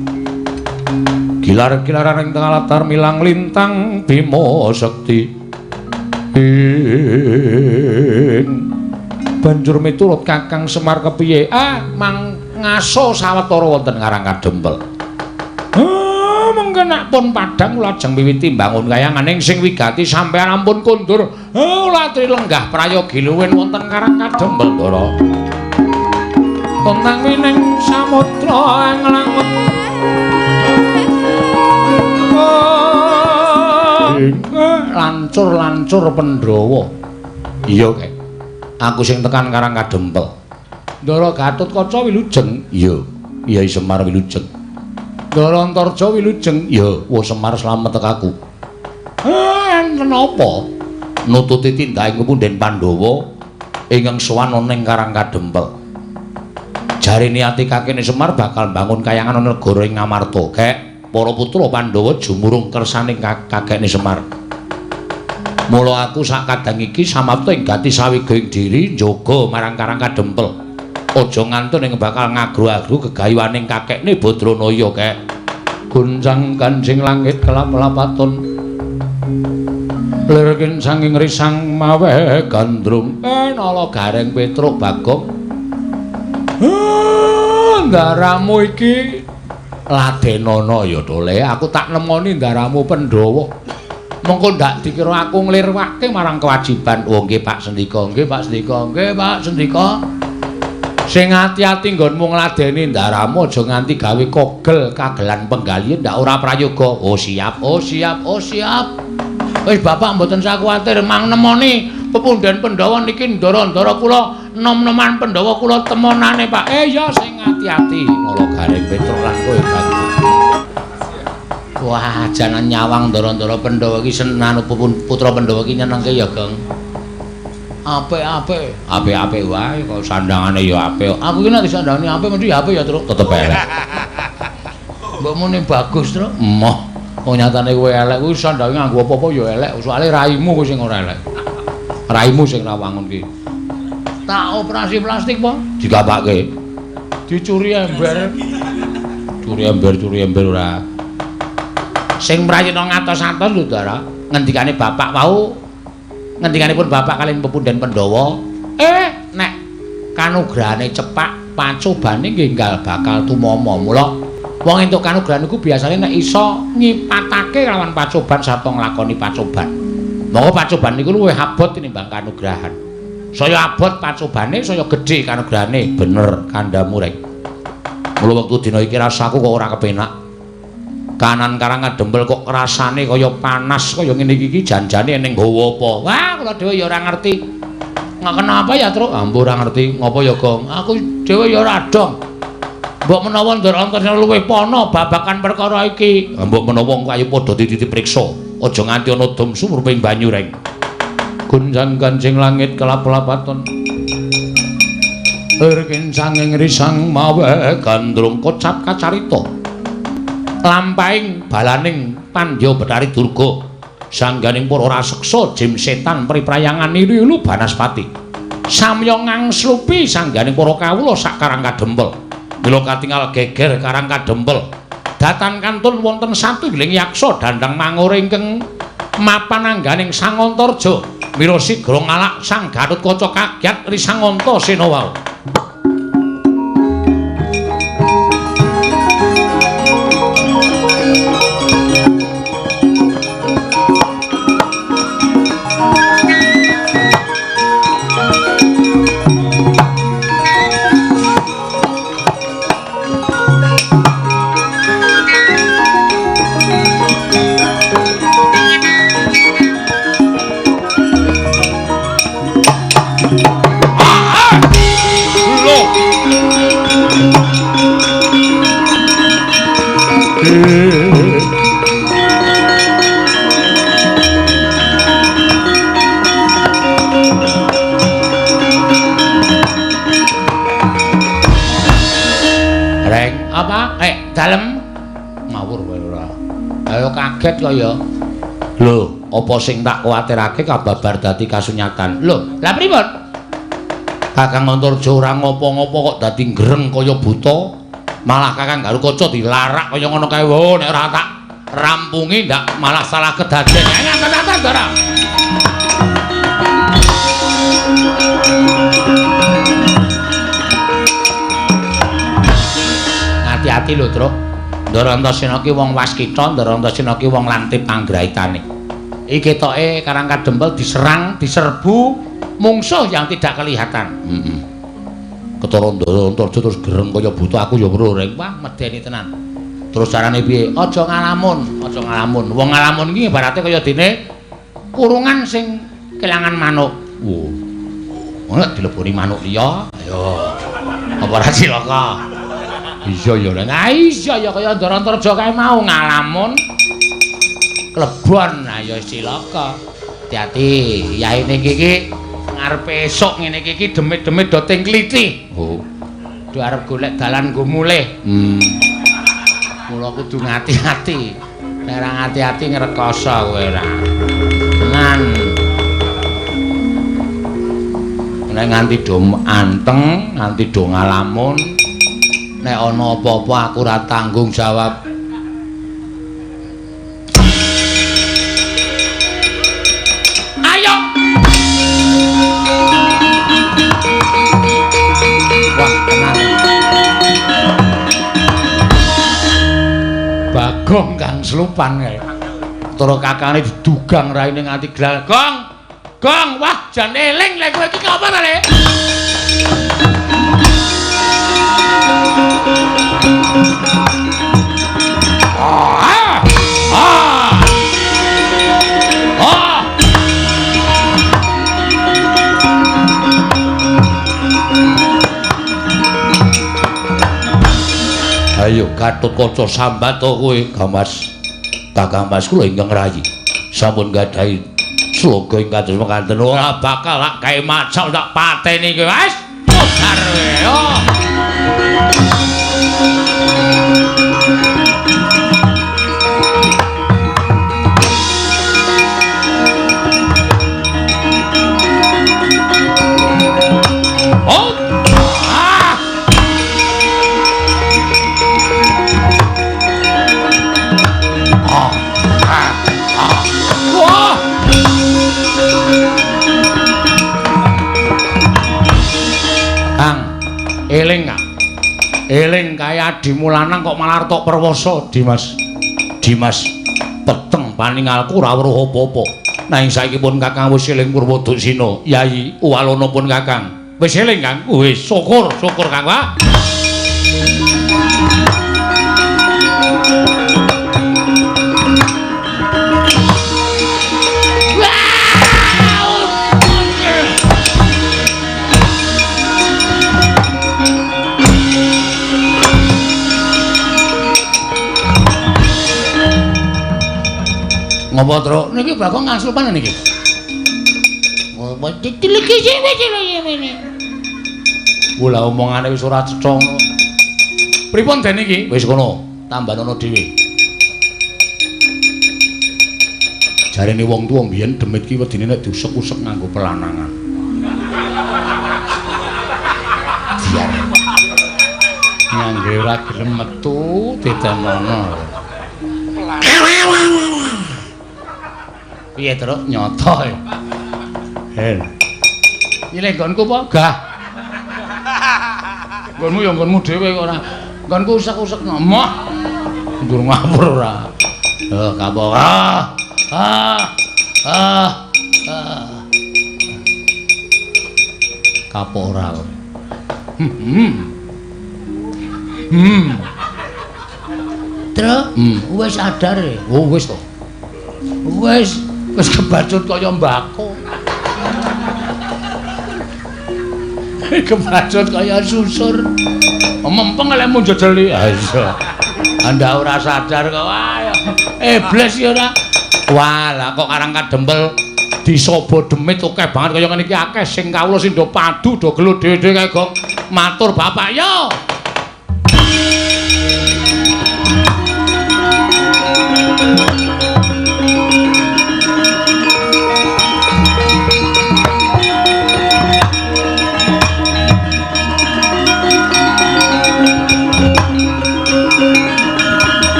gilar-gilaran ing tengah latar milang lintang bima sekti ing banjur miturut Kakang Semar kepiye mang ngaso sawetara wonten Karang Kadempel. Mengke nek pun padhang lajeng miwiti mbangun kayangan ing sing wigati sampeyan ampun kondur. Latri lenggah prayogi luwin wonten Karang Kadempel, Ndara. Kontang wining samudra ing langut. Lancur-lancur Pandhawa. Iya, Kek. Aku sing tekan Karang Kadempel. Ndara Gatotkaca wilujeng. Iya, Kyai Semar wilujeng. Ndara Antarja wilujeng. Iya, wo Semar slamet tekaku. Enten apa? Nututi tindaking pepunden Pandhawa ingkang sowan ana ing Karang Kadempel. Jare niati kakene Semar bakal mbangun kayangan ana negara ing Ngamarta. Kek, para putra Pandhawa jumurung kersaning kakekne Semar. Mula aku sak kadang iki samapta ing gati sawigaing diri njaga marang Karang Kadempel. Aja ngantun ing bakal ngagru-agru gegayuhaning kakekne Badranaya, Kek. Guncang kancing langit kelap-lapaton. Lirkin sanging risang mawe gandrung. Nala Gareng Petruk Bagong. Ndaramu iki ladenana ya, Dole. Aku tak nemoni ndaramu Pandhawa. Mengko ndak dikira aku nglirwake marang kewajiban. Oh nggih Pak Sendika, nggih Pak Sendika, nggih Pak Sendika. Sing ati-ati nggonmu ngladeni ndaramu aja nganti gawe kogel kagelan penggalihe ndak ora prayoga. Oh siap, oh siap, oh siap. Wis bapak mboten usah kuwatir mang nemoni pepunden Pandhawa niki ndara-ndara kula nom-noman Pandhawa kula temonane Pak. Ya sing ati-ati Nala Gareng Petruk lan kowe Bagong. Wah, janan nyawang ndara-ndara Pandhawa iki senanu putra Pandhawa iki nyenengke ya, Gong. Apik-apik, apik-apik wae kok sandangane ya apik. Aku iki nek disandangane apik mesti apik ya, Truk. Tetep elek. Mbok muni bagus, Truk. Emoh. Wong nyatane kowe elek kuwi sandange nganggo apa-apa ya elek, soalé raimu kuwi sing ora elek. Raimu sing ra wangun ki. Tak operasi plastik po? Digapake. Dicuri ember. Curi ember ora. Sing mrayitna ngatos-atos lho, Ndara. Ngendikane bapak wau, ngendikanipun bapak kaliyan pepundhen Pandhawa, nek kanugrahane cepak pacobane nggih enggal bakal tumama. Mula wong entuk kanugrahan iku biasane nek iso ngipatake lawan pacoban sarta nglakoni pacoban. Monggo pacoban niku luwih abot tinimbang kanugrahan. Saya abot pacobane, saya gedhe kanugrahane. Bener kandhamu rek. Mula wektu dina iki rasaku kok ora kepenak. Kanan karang kadempel kok rasane kaya panas kaya ngene iki janjane ning nggawa apa. Wah, kula dhewe ya ora ngerti. Nggak kenapa ya, Truk? Ambo ora ngerti. Ngopo ya, Gong? Aku dhewe ya ora dong. Mbok menawa Ndara Antasena luwih pana babagan perkara iki. Mbok menawa engko ayo padha dipriksa. Aja nganti ana dom sumruping banyu reng. Gonjang-ganjing langit kelap-lapaton. Erkin sanging risang mawe gandrung kocap kacarita. Lampahing balaning Pandya Bathari Durga. Sangganing para raseksa jim setan priprayangan niru banaspati. Samya ngangslupi sangganing para kawula sak Karang Kadempel. Mila katingal geger Karang Kadempel. Datan kantun wonten satunggiling yaksa dandang mangur ingkang mapan angganing Sangantarja. Mila sigra ngalak Sang Gatotkaca kagyat Risanganta Sena wau. Apa? Dalem ngawur kowe ora. Ayo kaget kok ya. Lho, apa sing tak kuwatirake kababar dadi kasunyatan. Lho, lah pripun? Kakang Antarja ora ngopo-ngopo kok dadi greng kaya buta. Malah Kakang Garukaca dilarak kaya ngono kae. Wo, nek ora tak rampungi ndak malah salah kedaden. Ngaten-ngaten, Ndara. Hati-hati lho, Truk. Ndara Antasena ki wong waskita, Ndara Antasena ki wong lantip panggraitane. Iki ketoke Karang Kadempel diserang, diserbu mungsuh yang tidak kelihatan. Heeh. Ketara Ndara Antarja terus gereng kaya buta, aku ya weruh reng. Wah, medeni tenan. Terus carane piye? Aja ngalamun, aja ngalamun. Wong ngalamun iki ibarate kaya dene kurungan sing kelangan manuk. Wo. Ngono dileboni manuk liya. Ayo. Apa ora cilaka? Iya ya, nah iya ya kaya Ndara Antarja kae mau ngalamun klebon, ayo cilaka. Hati-hati, yaine iki ngarepe esuk ngene iki demit-demit do ting kliti. Oh. Do arep golek dalan nggo mulih. Mula kudu ngati-ati. Nek ora ngati-ati ngrekoso kowe ora. Tenan. Nek nganti do anteng, nganti do ngalamun, nek ana apa-apa aku ora tanggung jawab. Ayo. Wah, tenan. Bagong kang slupan kae. Tara kakane didugang raine nganti glal. Gong. Gong, wah jan eling lek kowe iki apa ta, Le? Ah! Ah! Ah! Ayo Gatotkaca sambat to kowe, Gamas. Kakang Mas kula ingkang rayi. Sampun gadhahi sloga ing kados mekaten ora bakal lak gawe macak tak pateni kowe, Mas. Modar kowe. Oh. Eling, Kang. Eling kaya adimu lanang kok malah tok perwoso, Dimas. Dimas, peteng paningalku ora weruh apa-apa. Nanging saiki pun Kakang wis eling Purwoduksina. Yayi, uwalono pun Kakang. Wis eling, Kang? Wis, syukur, syukur Kang, Pak. Ngopo, Truk? Niki Bagong ngasupan niki. Ngopo ditiliki sing. Wula omongane wis ora cetha ngono. Pripun den iki? Wis kono, tambanono dhewe. Jarene wong tuwa mbiyen demit ki wedine nek diusek-usek nganggo pelanangan. Biar ngangge ora gelem metu didanono. Piye, Truk? Nyoto. Hel. Nyilih nggonku apa? Gah. Nggonmu ya nggonmu dhewe kok ora. Nggonku usek-usek moh. Ndur ngawur ora. Eh, kapok. Ah. Ah. Ah. Ah. Kapok ora. Truk, wis sadar e. Oh, wis to. Wis wis kebacut kaya mbako. Kebacut kaya susur. Mempeng lek njejeli. Ha iya. Anda ora sadar kok. Wah, iblis ya ora. Wah, lah kok Karang Kadempel disobo demit akeh banget kaya ngene iki akeh sing kawula sing do padu do gelut dhewe-dhewe kae gong. Matur bapak yo.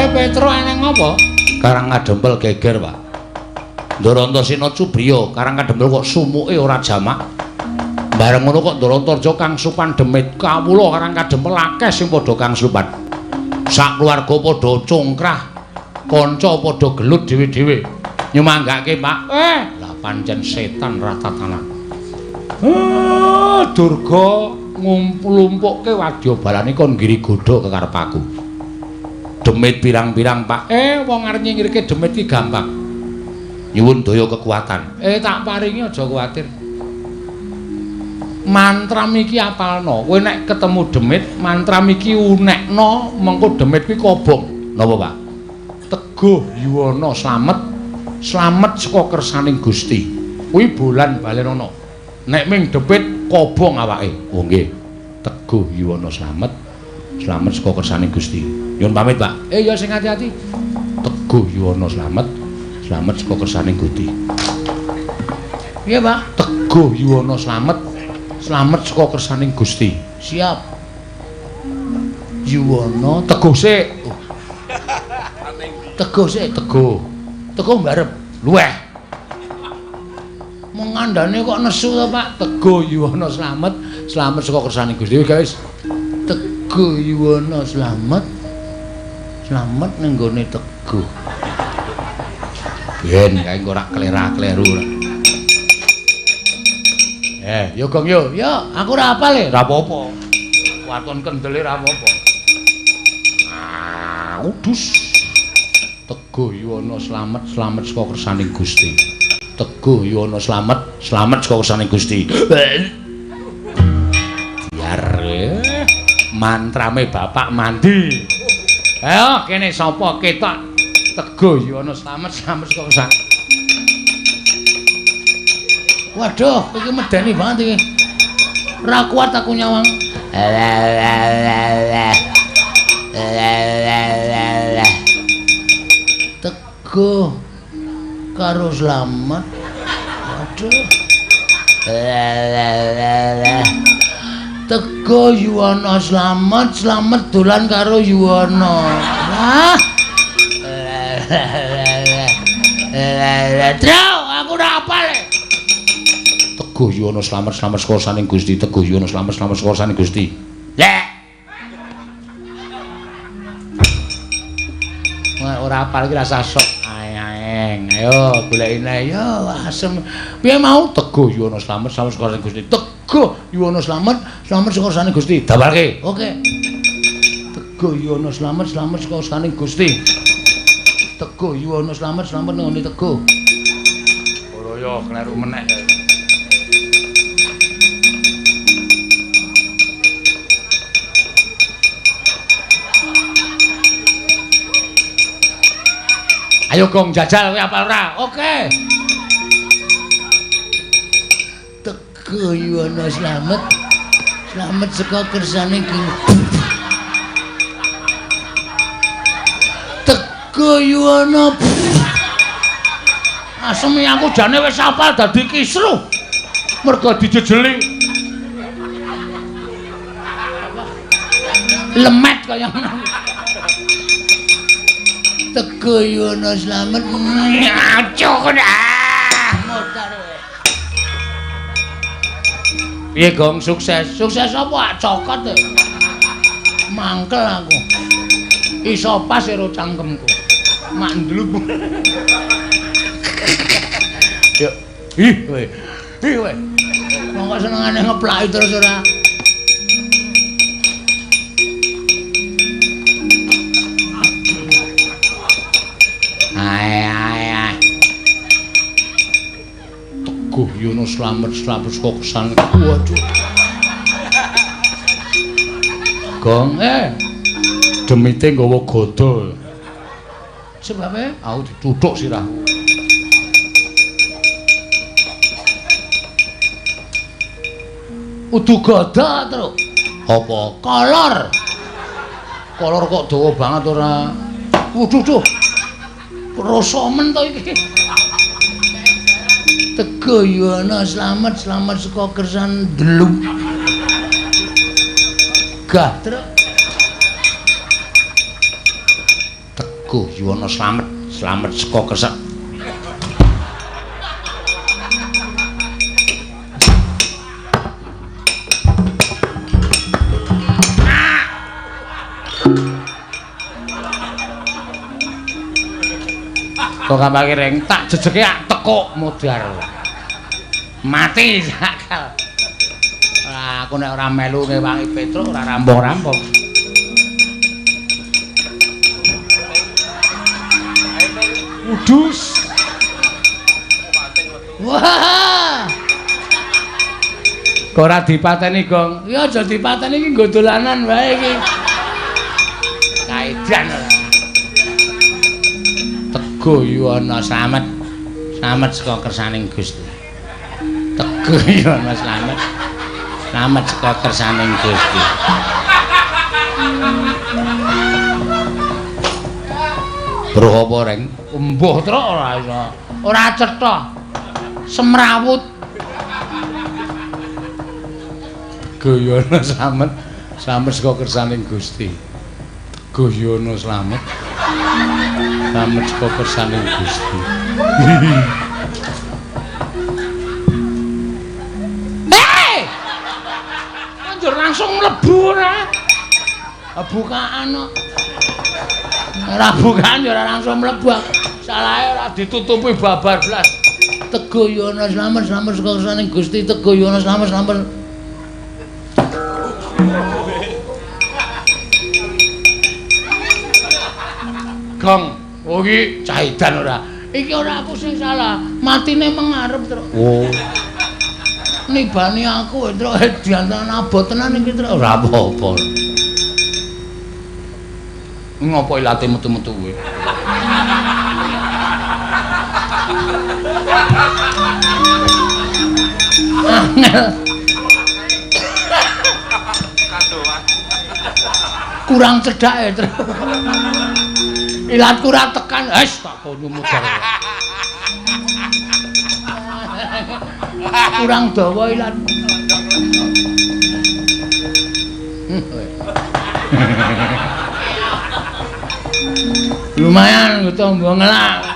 Petro eneng apa? Karang Kadempel geger, Pak. Ndarantasena Cubriya, Karang Kadempel kok sumuke ora jamak. Bareng ngono kok Ndarantarja kang supan demit. Kawula Karang Kadempel akeh sing padha kang supan. Sak keluarga padha congkrah, kanca padha gelut dhewe-dhewe. Nyumanggake, Pak. Lah pancen setan ratatanan. Durga ngumpul-lumpukke wadyabalane kon nggiri godha kekarep aku. Demit pirang-pirang, Pak. Wong arep nyingkirke demit ki gampang. Nyuwun daya kekuatan. Tak paringi aja kuwatir. Mantram iki apalno. Kowe nek ketemu demit, mantram iki unekno, mengko demit kuwi kobong. Napa, Pak? Teguh yuwana slamet, slamet saka kersaning Gusti. Kuwi bolan balenono. Nek ming demit kobong awake. Oh nggih. Teguh yuwana slamet, slamet saka kersaning Gusti. Nyuwun pamit, Pak. Ya sing ati-ati. Teguh yuwana slamet, slamet saka kersaning Gusti. Piye, Pak? Teguh yuwana slamet, slamet saka kersaning Gusti. Siap. Yuwana teguh sik. Oh. Teguh sik, teguh. Teguh mbarep. Luweh. Mung ngandane kok nesu to, Pak? Teguh yuwana slamet, slamet saka kersaning Gusti, guys. Teguh yuwana slamet. Slamet ning gone Teguh. Ben kae engko ora klera-kleru ora. Yo Gong yo. Yo, aku ora apal e. Ora apa-apa. Waton kendele ora apa-apa. Ah, udus. Teguh yuwana slamet, slamet saka kersaning Gusti. Teguh yuwana slamet, slamet saka kersaning Gusti. Biar mantrame bapak mandi. Ayo kene sapa ketok Teguh yuwana slamet, slamet saka kersane. Waduh, iki medeni banget iki. Ora kuat aku nyawang. Teguh karo slamet. Waduh. Teguh yuwana slamet, slamet dolan karo yuwana. Wah. Truk, aku ora apal. Teguh Yuwana slamet slamet saka saning Gusti. Teguh Yuwana slamet slamet saka saning Gusti. Lek. Wah, ora apal iki rasa sok. Aeng, ayo golekine yo asem. Piye mau Teguh Yuwana slamet slamet saka saning Gusti. Teguh Yuwana slamet slamet saka saning Gusti. Dawalke. Oke. Teguh Yuwana slamet slamet saka saning Gusti. Teguh Yuwana slamet slamet nang ngene Teguh. Ora yo kleru meneh. Ayo gong jajal kowe apal ora? Oke. Teguh Yuwana slamet slamet saka kersane Teguh Yuwana. Asem aku jane wis apal dadi kisruh. Mergo dijejeli. Lemet kaya ngono. Teguh Yuwana slamet ngaco ah modar kowe. Piye gong sukses? Sukses apa cokot e. Mangkel aku. Iso pas karo cangkemku. Mak ndlup. Yo, ih kowe. Ih kowe. Wong kok senengane ngeplaki terus ora. Ae ae ae. Teguh Yuwana slamet slamet saka kesan. Waduh. Gong demite nggawa gada. Sebabe aku dituthuk sirahku. Udu gada, Truk. Apa? Kolor. Kolor kok dawa banget ora. Waduh, duh. Rasa men to iki. Teguh Yuwana slamet slamet saka kersan deluk. Gah, Truk. Teguh Yuwana slamet slamet saka kersan. Kok gampang reng tak jejeke ak tekuk modar. Mati sakal. Lah aku nek ora melu ngewangi Petruk ora rampung-rampung. Udus. Wah. Kok ora dipateni, Gong? Ya aja dipateni iki nggo dolanan wae iki. Kaedan ora. Teguh Yuwana slamet slamet saka kersaning Gusti. Teguh Yuwana slamet slamet saka kersaning Gusti. Weruh apa reng? Embuh truk ora iso. Ora cetha. Semrawut. Teguh Yuwana slamet slamet saka kersaning Gusti. Teguh Yuwana slamet slamet saka kersaning Gusti. Hei! Anjur langsung mlebu ora? Bukaan kok. Ora bukaan ya ora langsung mlebu. Salahe ora ditutupi babar blas. Teguh Yuwana slamet slamet saka kersaning Gusti. Teguh Yuwana slamet slamet. Gong, oh iki cahidan ora. Iki ora aku sing salah, matine mengarep, Truk. Oh. Nibani aku, Truk, diantaran abot tenan iki, Truk. Ora apa-apa. Ngopo ilate metu-metu kowe? Angel. Kurang cedhake, Truk. Ilatku ora tekan, wis tak kono mudhar. Kurang dawa ilat. Lumayan nggo tombo ngelak.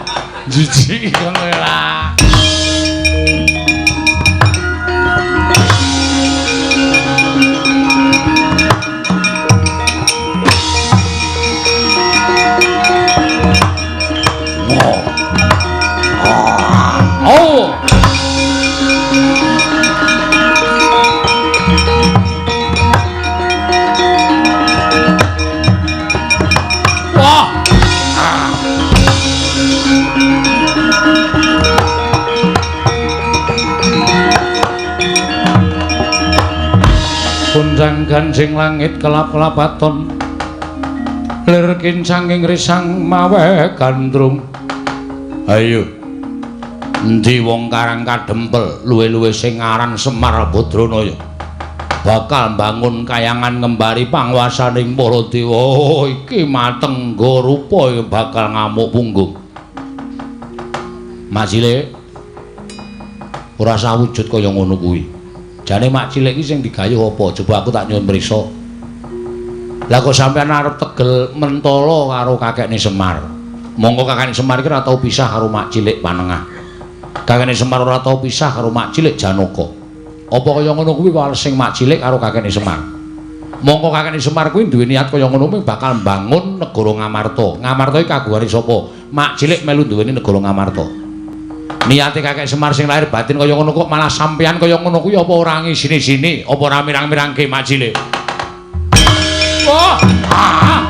Jijik kok ngelak. Gonjang-ganjing langit kelap-kelapaton lir kincanging risang mawe gandrung. Ayo endi wong Karang Kadempel luwe-luwe sing aran Semar Badranaya bakal mbangun kayangan ngembari panguwasaning para dewa. Oh, iki matengga rupa bakal ngamuk punggung. Mak Cilik ora sawujud kaya ngono kuwi. Jane Mak Cilik iki sing digayuh apa? Coba aku tak nyuwun mriksa. Lah kok sampean arep tegel mentala karo kakekne Semar. Monggo kakekne Semar iki ora tau pisah karo Mak Cilik Panengah. Kakekne Semar ora tau pisah karo Mak Cilik Janaka. Apa kaya ngono kuwi walesing Mak Cilik karo kakekne Semar? Monggo kakekne Semar kuwi duwe niat kaya ngono kuwi bakal mbangun negara Ngamarta. Ngamarta iki kagungane sapa? Mak Cilik melu duweni negara Ngamarta. Niate kakek Semar sing lahir batin kaya ngono kok malah sampean kaya ngono kuwi apa ora ngisini-sini, apa ora mirang-mirangke Mak Cilik? Oh, ah.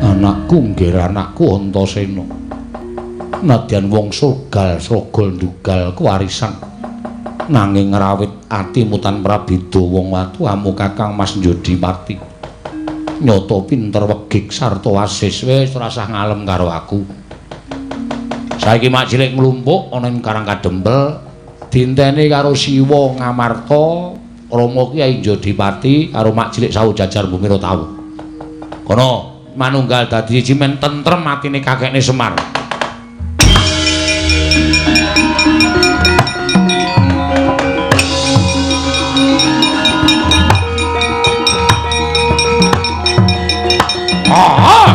Anakku nggih anakku Antasena. Nadyan wong sogal srogol ndugal kewarisan nanging ngrawit ati mutan prabeda wong watu amu Kakang Mas Njodipati. Nyata pinter wegik sarta wasis, wis ora usah ngalem karo aku. Saiki Mak Cilik nglumpuk ana ing Karang Kadempel dinteni karo Siwa Ngamarta, Rama Kyai Njodipati karo Mak Cilik sawu jajar bumi tawu. Kono manunggal dadi siji men tentrem atine kakekne Semar. Ah!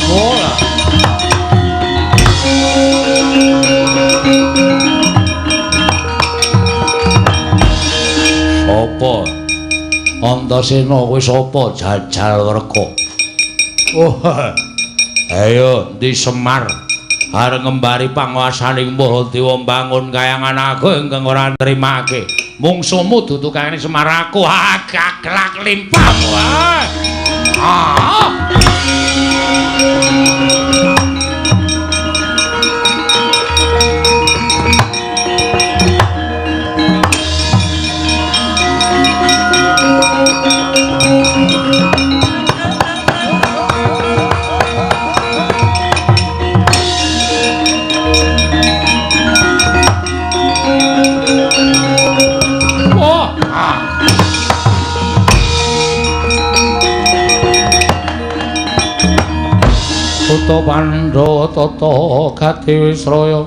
Ora. Sapa? Antasena kowe sapa jajal werka? Oh. Ayo ndi Semar arep ngembari panguwasaning para dewa mbangun kayangan aku ingkang ora nrimake. Mungsuhmu dudu kayane Semar aku. Gaglak limpahmu. Ah. Uta Pandhawa tata gati wisraya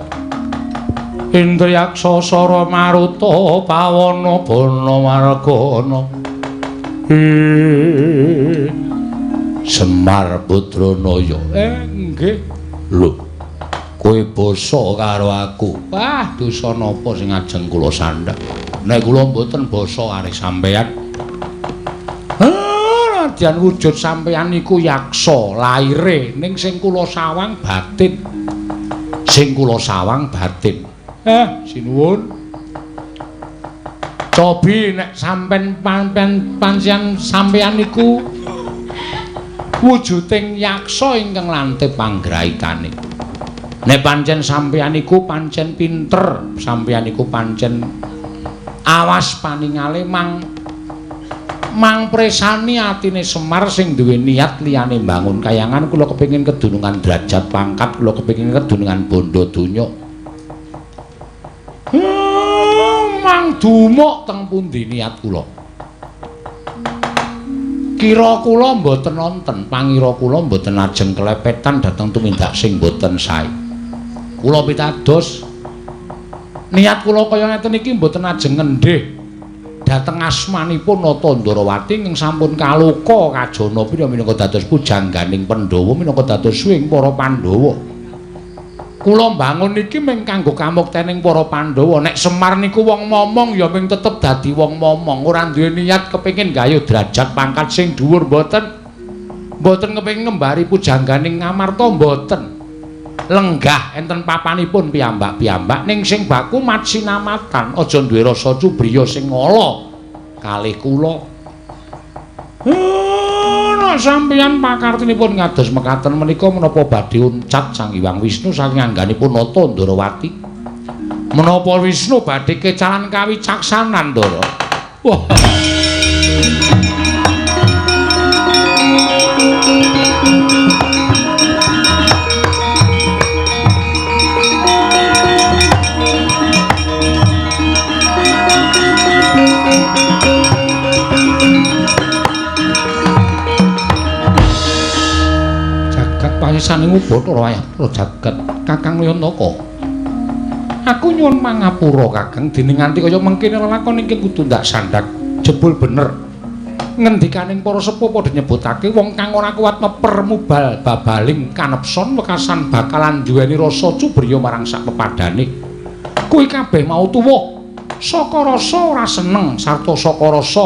Indriyaksa sara maruta pawana bana margana. Semar Badranaya. Nggih. Lho, kowe basa karo aku. Wah, dosa napa sing ajeng kula sandhek? Nek kula mboten basa arep sampeyan. Nadyan wujud sampeyan niku yaksa laire ning sing kula sawang batin. Sing kula sawang batin. Sinuwun. Cobi nek sampean pancen sampeyan niku wujuding yaksa ingkang lantip panggraitane. Nek pancen sampeyan niku pancen pinter, sampeyan niku pancen awas paningale mang presani atine Semar sing duwe niat liyane mbangun kayangan. Kula kepengin kedunungan derajat pangkat, kula kepengin kedunungan bondo donya. Mang dumuk teng pundi niat kula? Kira kula mboten wonten, pangira kula mboten ajeng kelepetan dhateng tumindak sing mboten sae. Kula pitados niat kula kaya ngeten iki mboten ajeng ngendhih dhateng asmanipun Nata Ndrawati ingkang sampun kaloka kajana pira minangka dados pujangganing Pandhawa minangka dados suwing para Pandhawa. Kula mbangun iki mung kanggo kamuktening para Pandhawa. Nek Semar niku wong momong ya mung tetep dadi wong momong, ora duwe niat kepengin gayuh derajat pangkat sing dhuwur mboten. Mboten kepengin ngembari pujangganing Ngamarta mboten. Lenggah enten papanipun piyambak-piyambak ning sing baku matsinamatan, aja duwe rasa cubriya sing ala kalih kula. Ndara sampeyan pakartinipun ngados mekaten menika menapa badhe uncat Sang Hyang Wisnu saking angganipun nata Ndarawati? Menapa Wisnu badhe kecalan kawicaksanan, Ndara? Wah. Pasisaning Bathara Wayah jagat Kakang Yantaka. Aku nyuwun pangapura Kakang dene nganti kaya mengkene lelakon iki kudu ndak sandak jebul bener. Ngendikaning para sepuh padha nyebutake wong kang ora kuat meper mubal babaling kanepson wekasan bakalan duweni rasa cubriya marang sak pepadane. Kuwi kabeh mau tuwa saka rasa ora seneng sarta saka rasa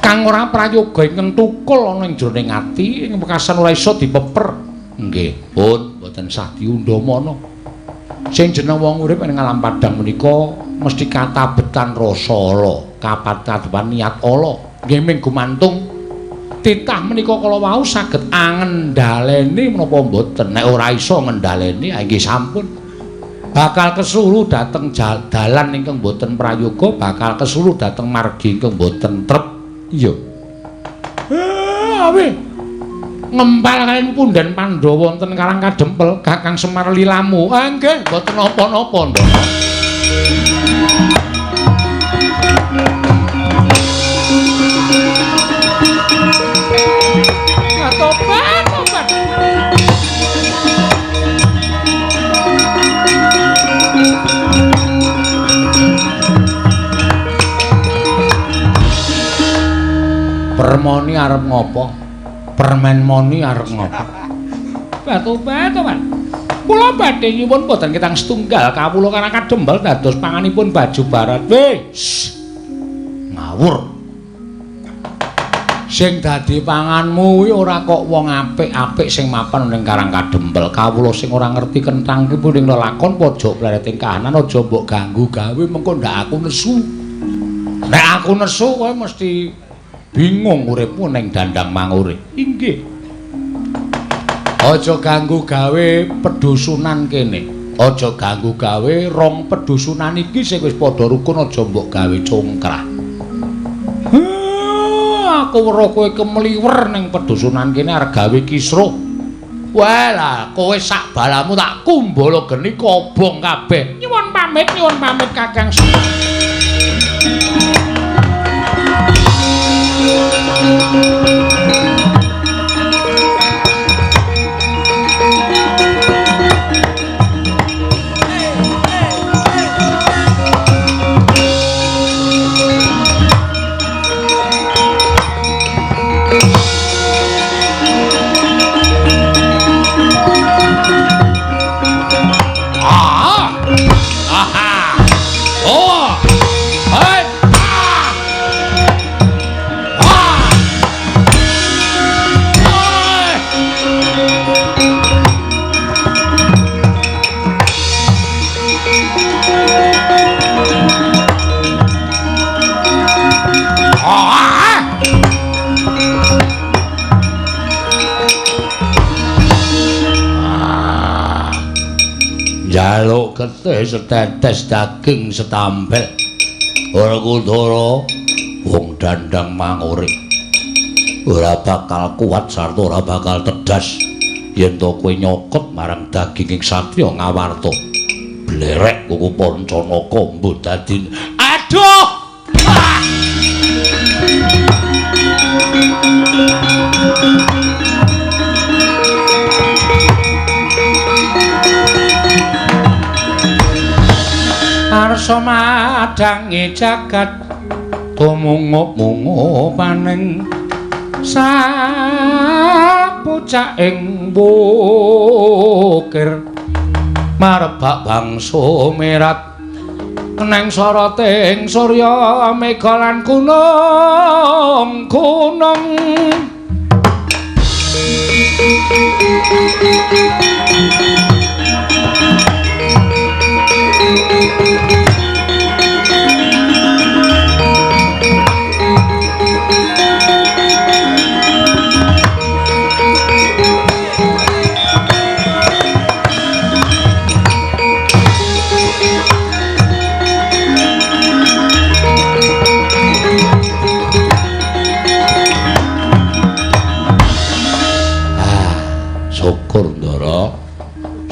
kang ora prayoga ingkang tukul ana ing jroning ati ing wekasan ora iso dipeper. Nggih, pun mboten sah diundhamana. Sing jeneng wong urip ing alam padhang menika mesti katabetan rasa ala, kapat-kataban niat ala. Nggih ming gumantung titah menika kala wau saged angendhaleni menapa mboten. Nek ora iso ngendhaleni, nggih sampun. Bakal kesulu dhateng dalan ingkang mboten prayoga, bakal kesulu dhateng margi ingkang mboten trep. Iya. Awe. Ngempal kaliyan punden Pandhawa wonten Karang Kadempel, Kakang Semar lilamu. Ah nggih, mboten napa-napa, Ndara. Tobat, tobat. Permoni arep ngopo? Permen moni arep ngopo? Batu-batu, Pak. Kula badhe nyuwun boten ketang setunggal kawula Karang Kadempel dados panganipun baju barat. Weh, ngawur. Sing dadi panganmu kuwi ora kok wong apik-apik sing mapan ning Karang Kadempel. Kawula sing ora ngerti kenthang ki ning lelakon pojok plereting kahanan aja mbok ganggu gawe mengko ndak aku nesu. Nek aku nesu kowe mesti bingung uripmu ning dandang mangure. Inggih. Aja ganggu gawe pedusunan kene. Aja ganggu gawe rong pedusunan iki sing wis padha rukun aja mbok gawe congkrah. Aku weruh kowe kemliwer ning pedusunan kene arep gawe kisruh. Wah lah, kowe sak balamu tak kumbala geni kobong kabeh. Nyuwun pamit Kakang. Jaluk getih setetes daging setambel. Ora kudara wong dandang mangure. Ora bakal kuat sarta ora bakal tedas yen to kowe nyokot marang daging ing satriya Ngawarta. Blerek kuku Pancanaka mbuh dadi. Aduh! Ah! Arsa madangi jagat tumungup-mungupaning sapucaking wukir marebak bangsa merat neng soroting surya mega lan gunung-gunung.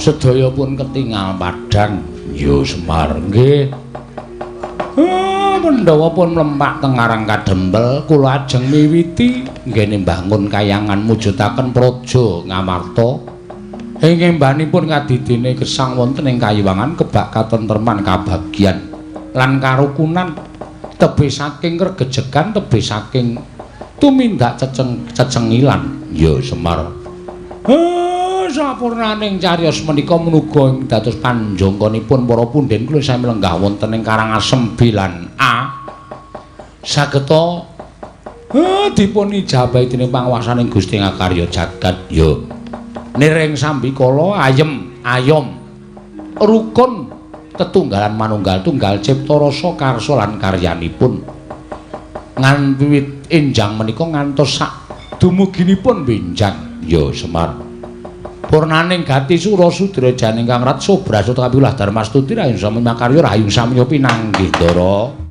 Sedaya pun ketingal padhang. Ya Semar nggih. Pandhawa pun mlempak teng Karang Kadempel, kula ajeng miwiti nggene mbangun kayangan mujudaken praja Ngamarta. Ing embanipun kadidene gesang wonten ing kayiwangan kebak katentreman kabagyan lan karukunan tebih saking regejegan tebih saking tumindak cecengilan. Ya Semar. Sapurnaning cariyos menika menuga ing dados panjangkanipun para punden kula sami lenggah wonten ing Karangasem B lan A. Sageta dipun ijabahi dening panguwasaning Gusti Ngakarya jagat. Ya. Niring sambikala ayem ayom rukun tetunggalan manunggal tunggal cipta rasa karsa lan karyanipun. Ngan wiwit enjang menika ngantos sak dumuginipun benjang. Ya Semar. Purnaning gati sura sudra janing kang rat sobrasut kapilah darmastuti rahayu sami makarya rahayu samya pinanggih Ndara.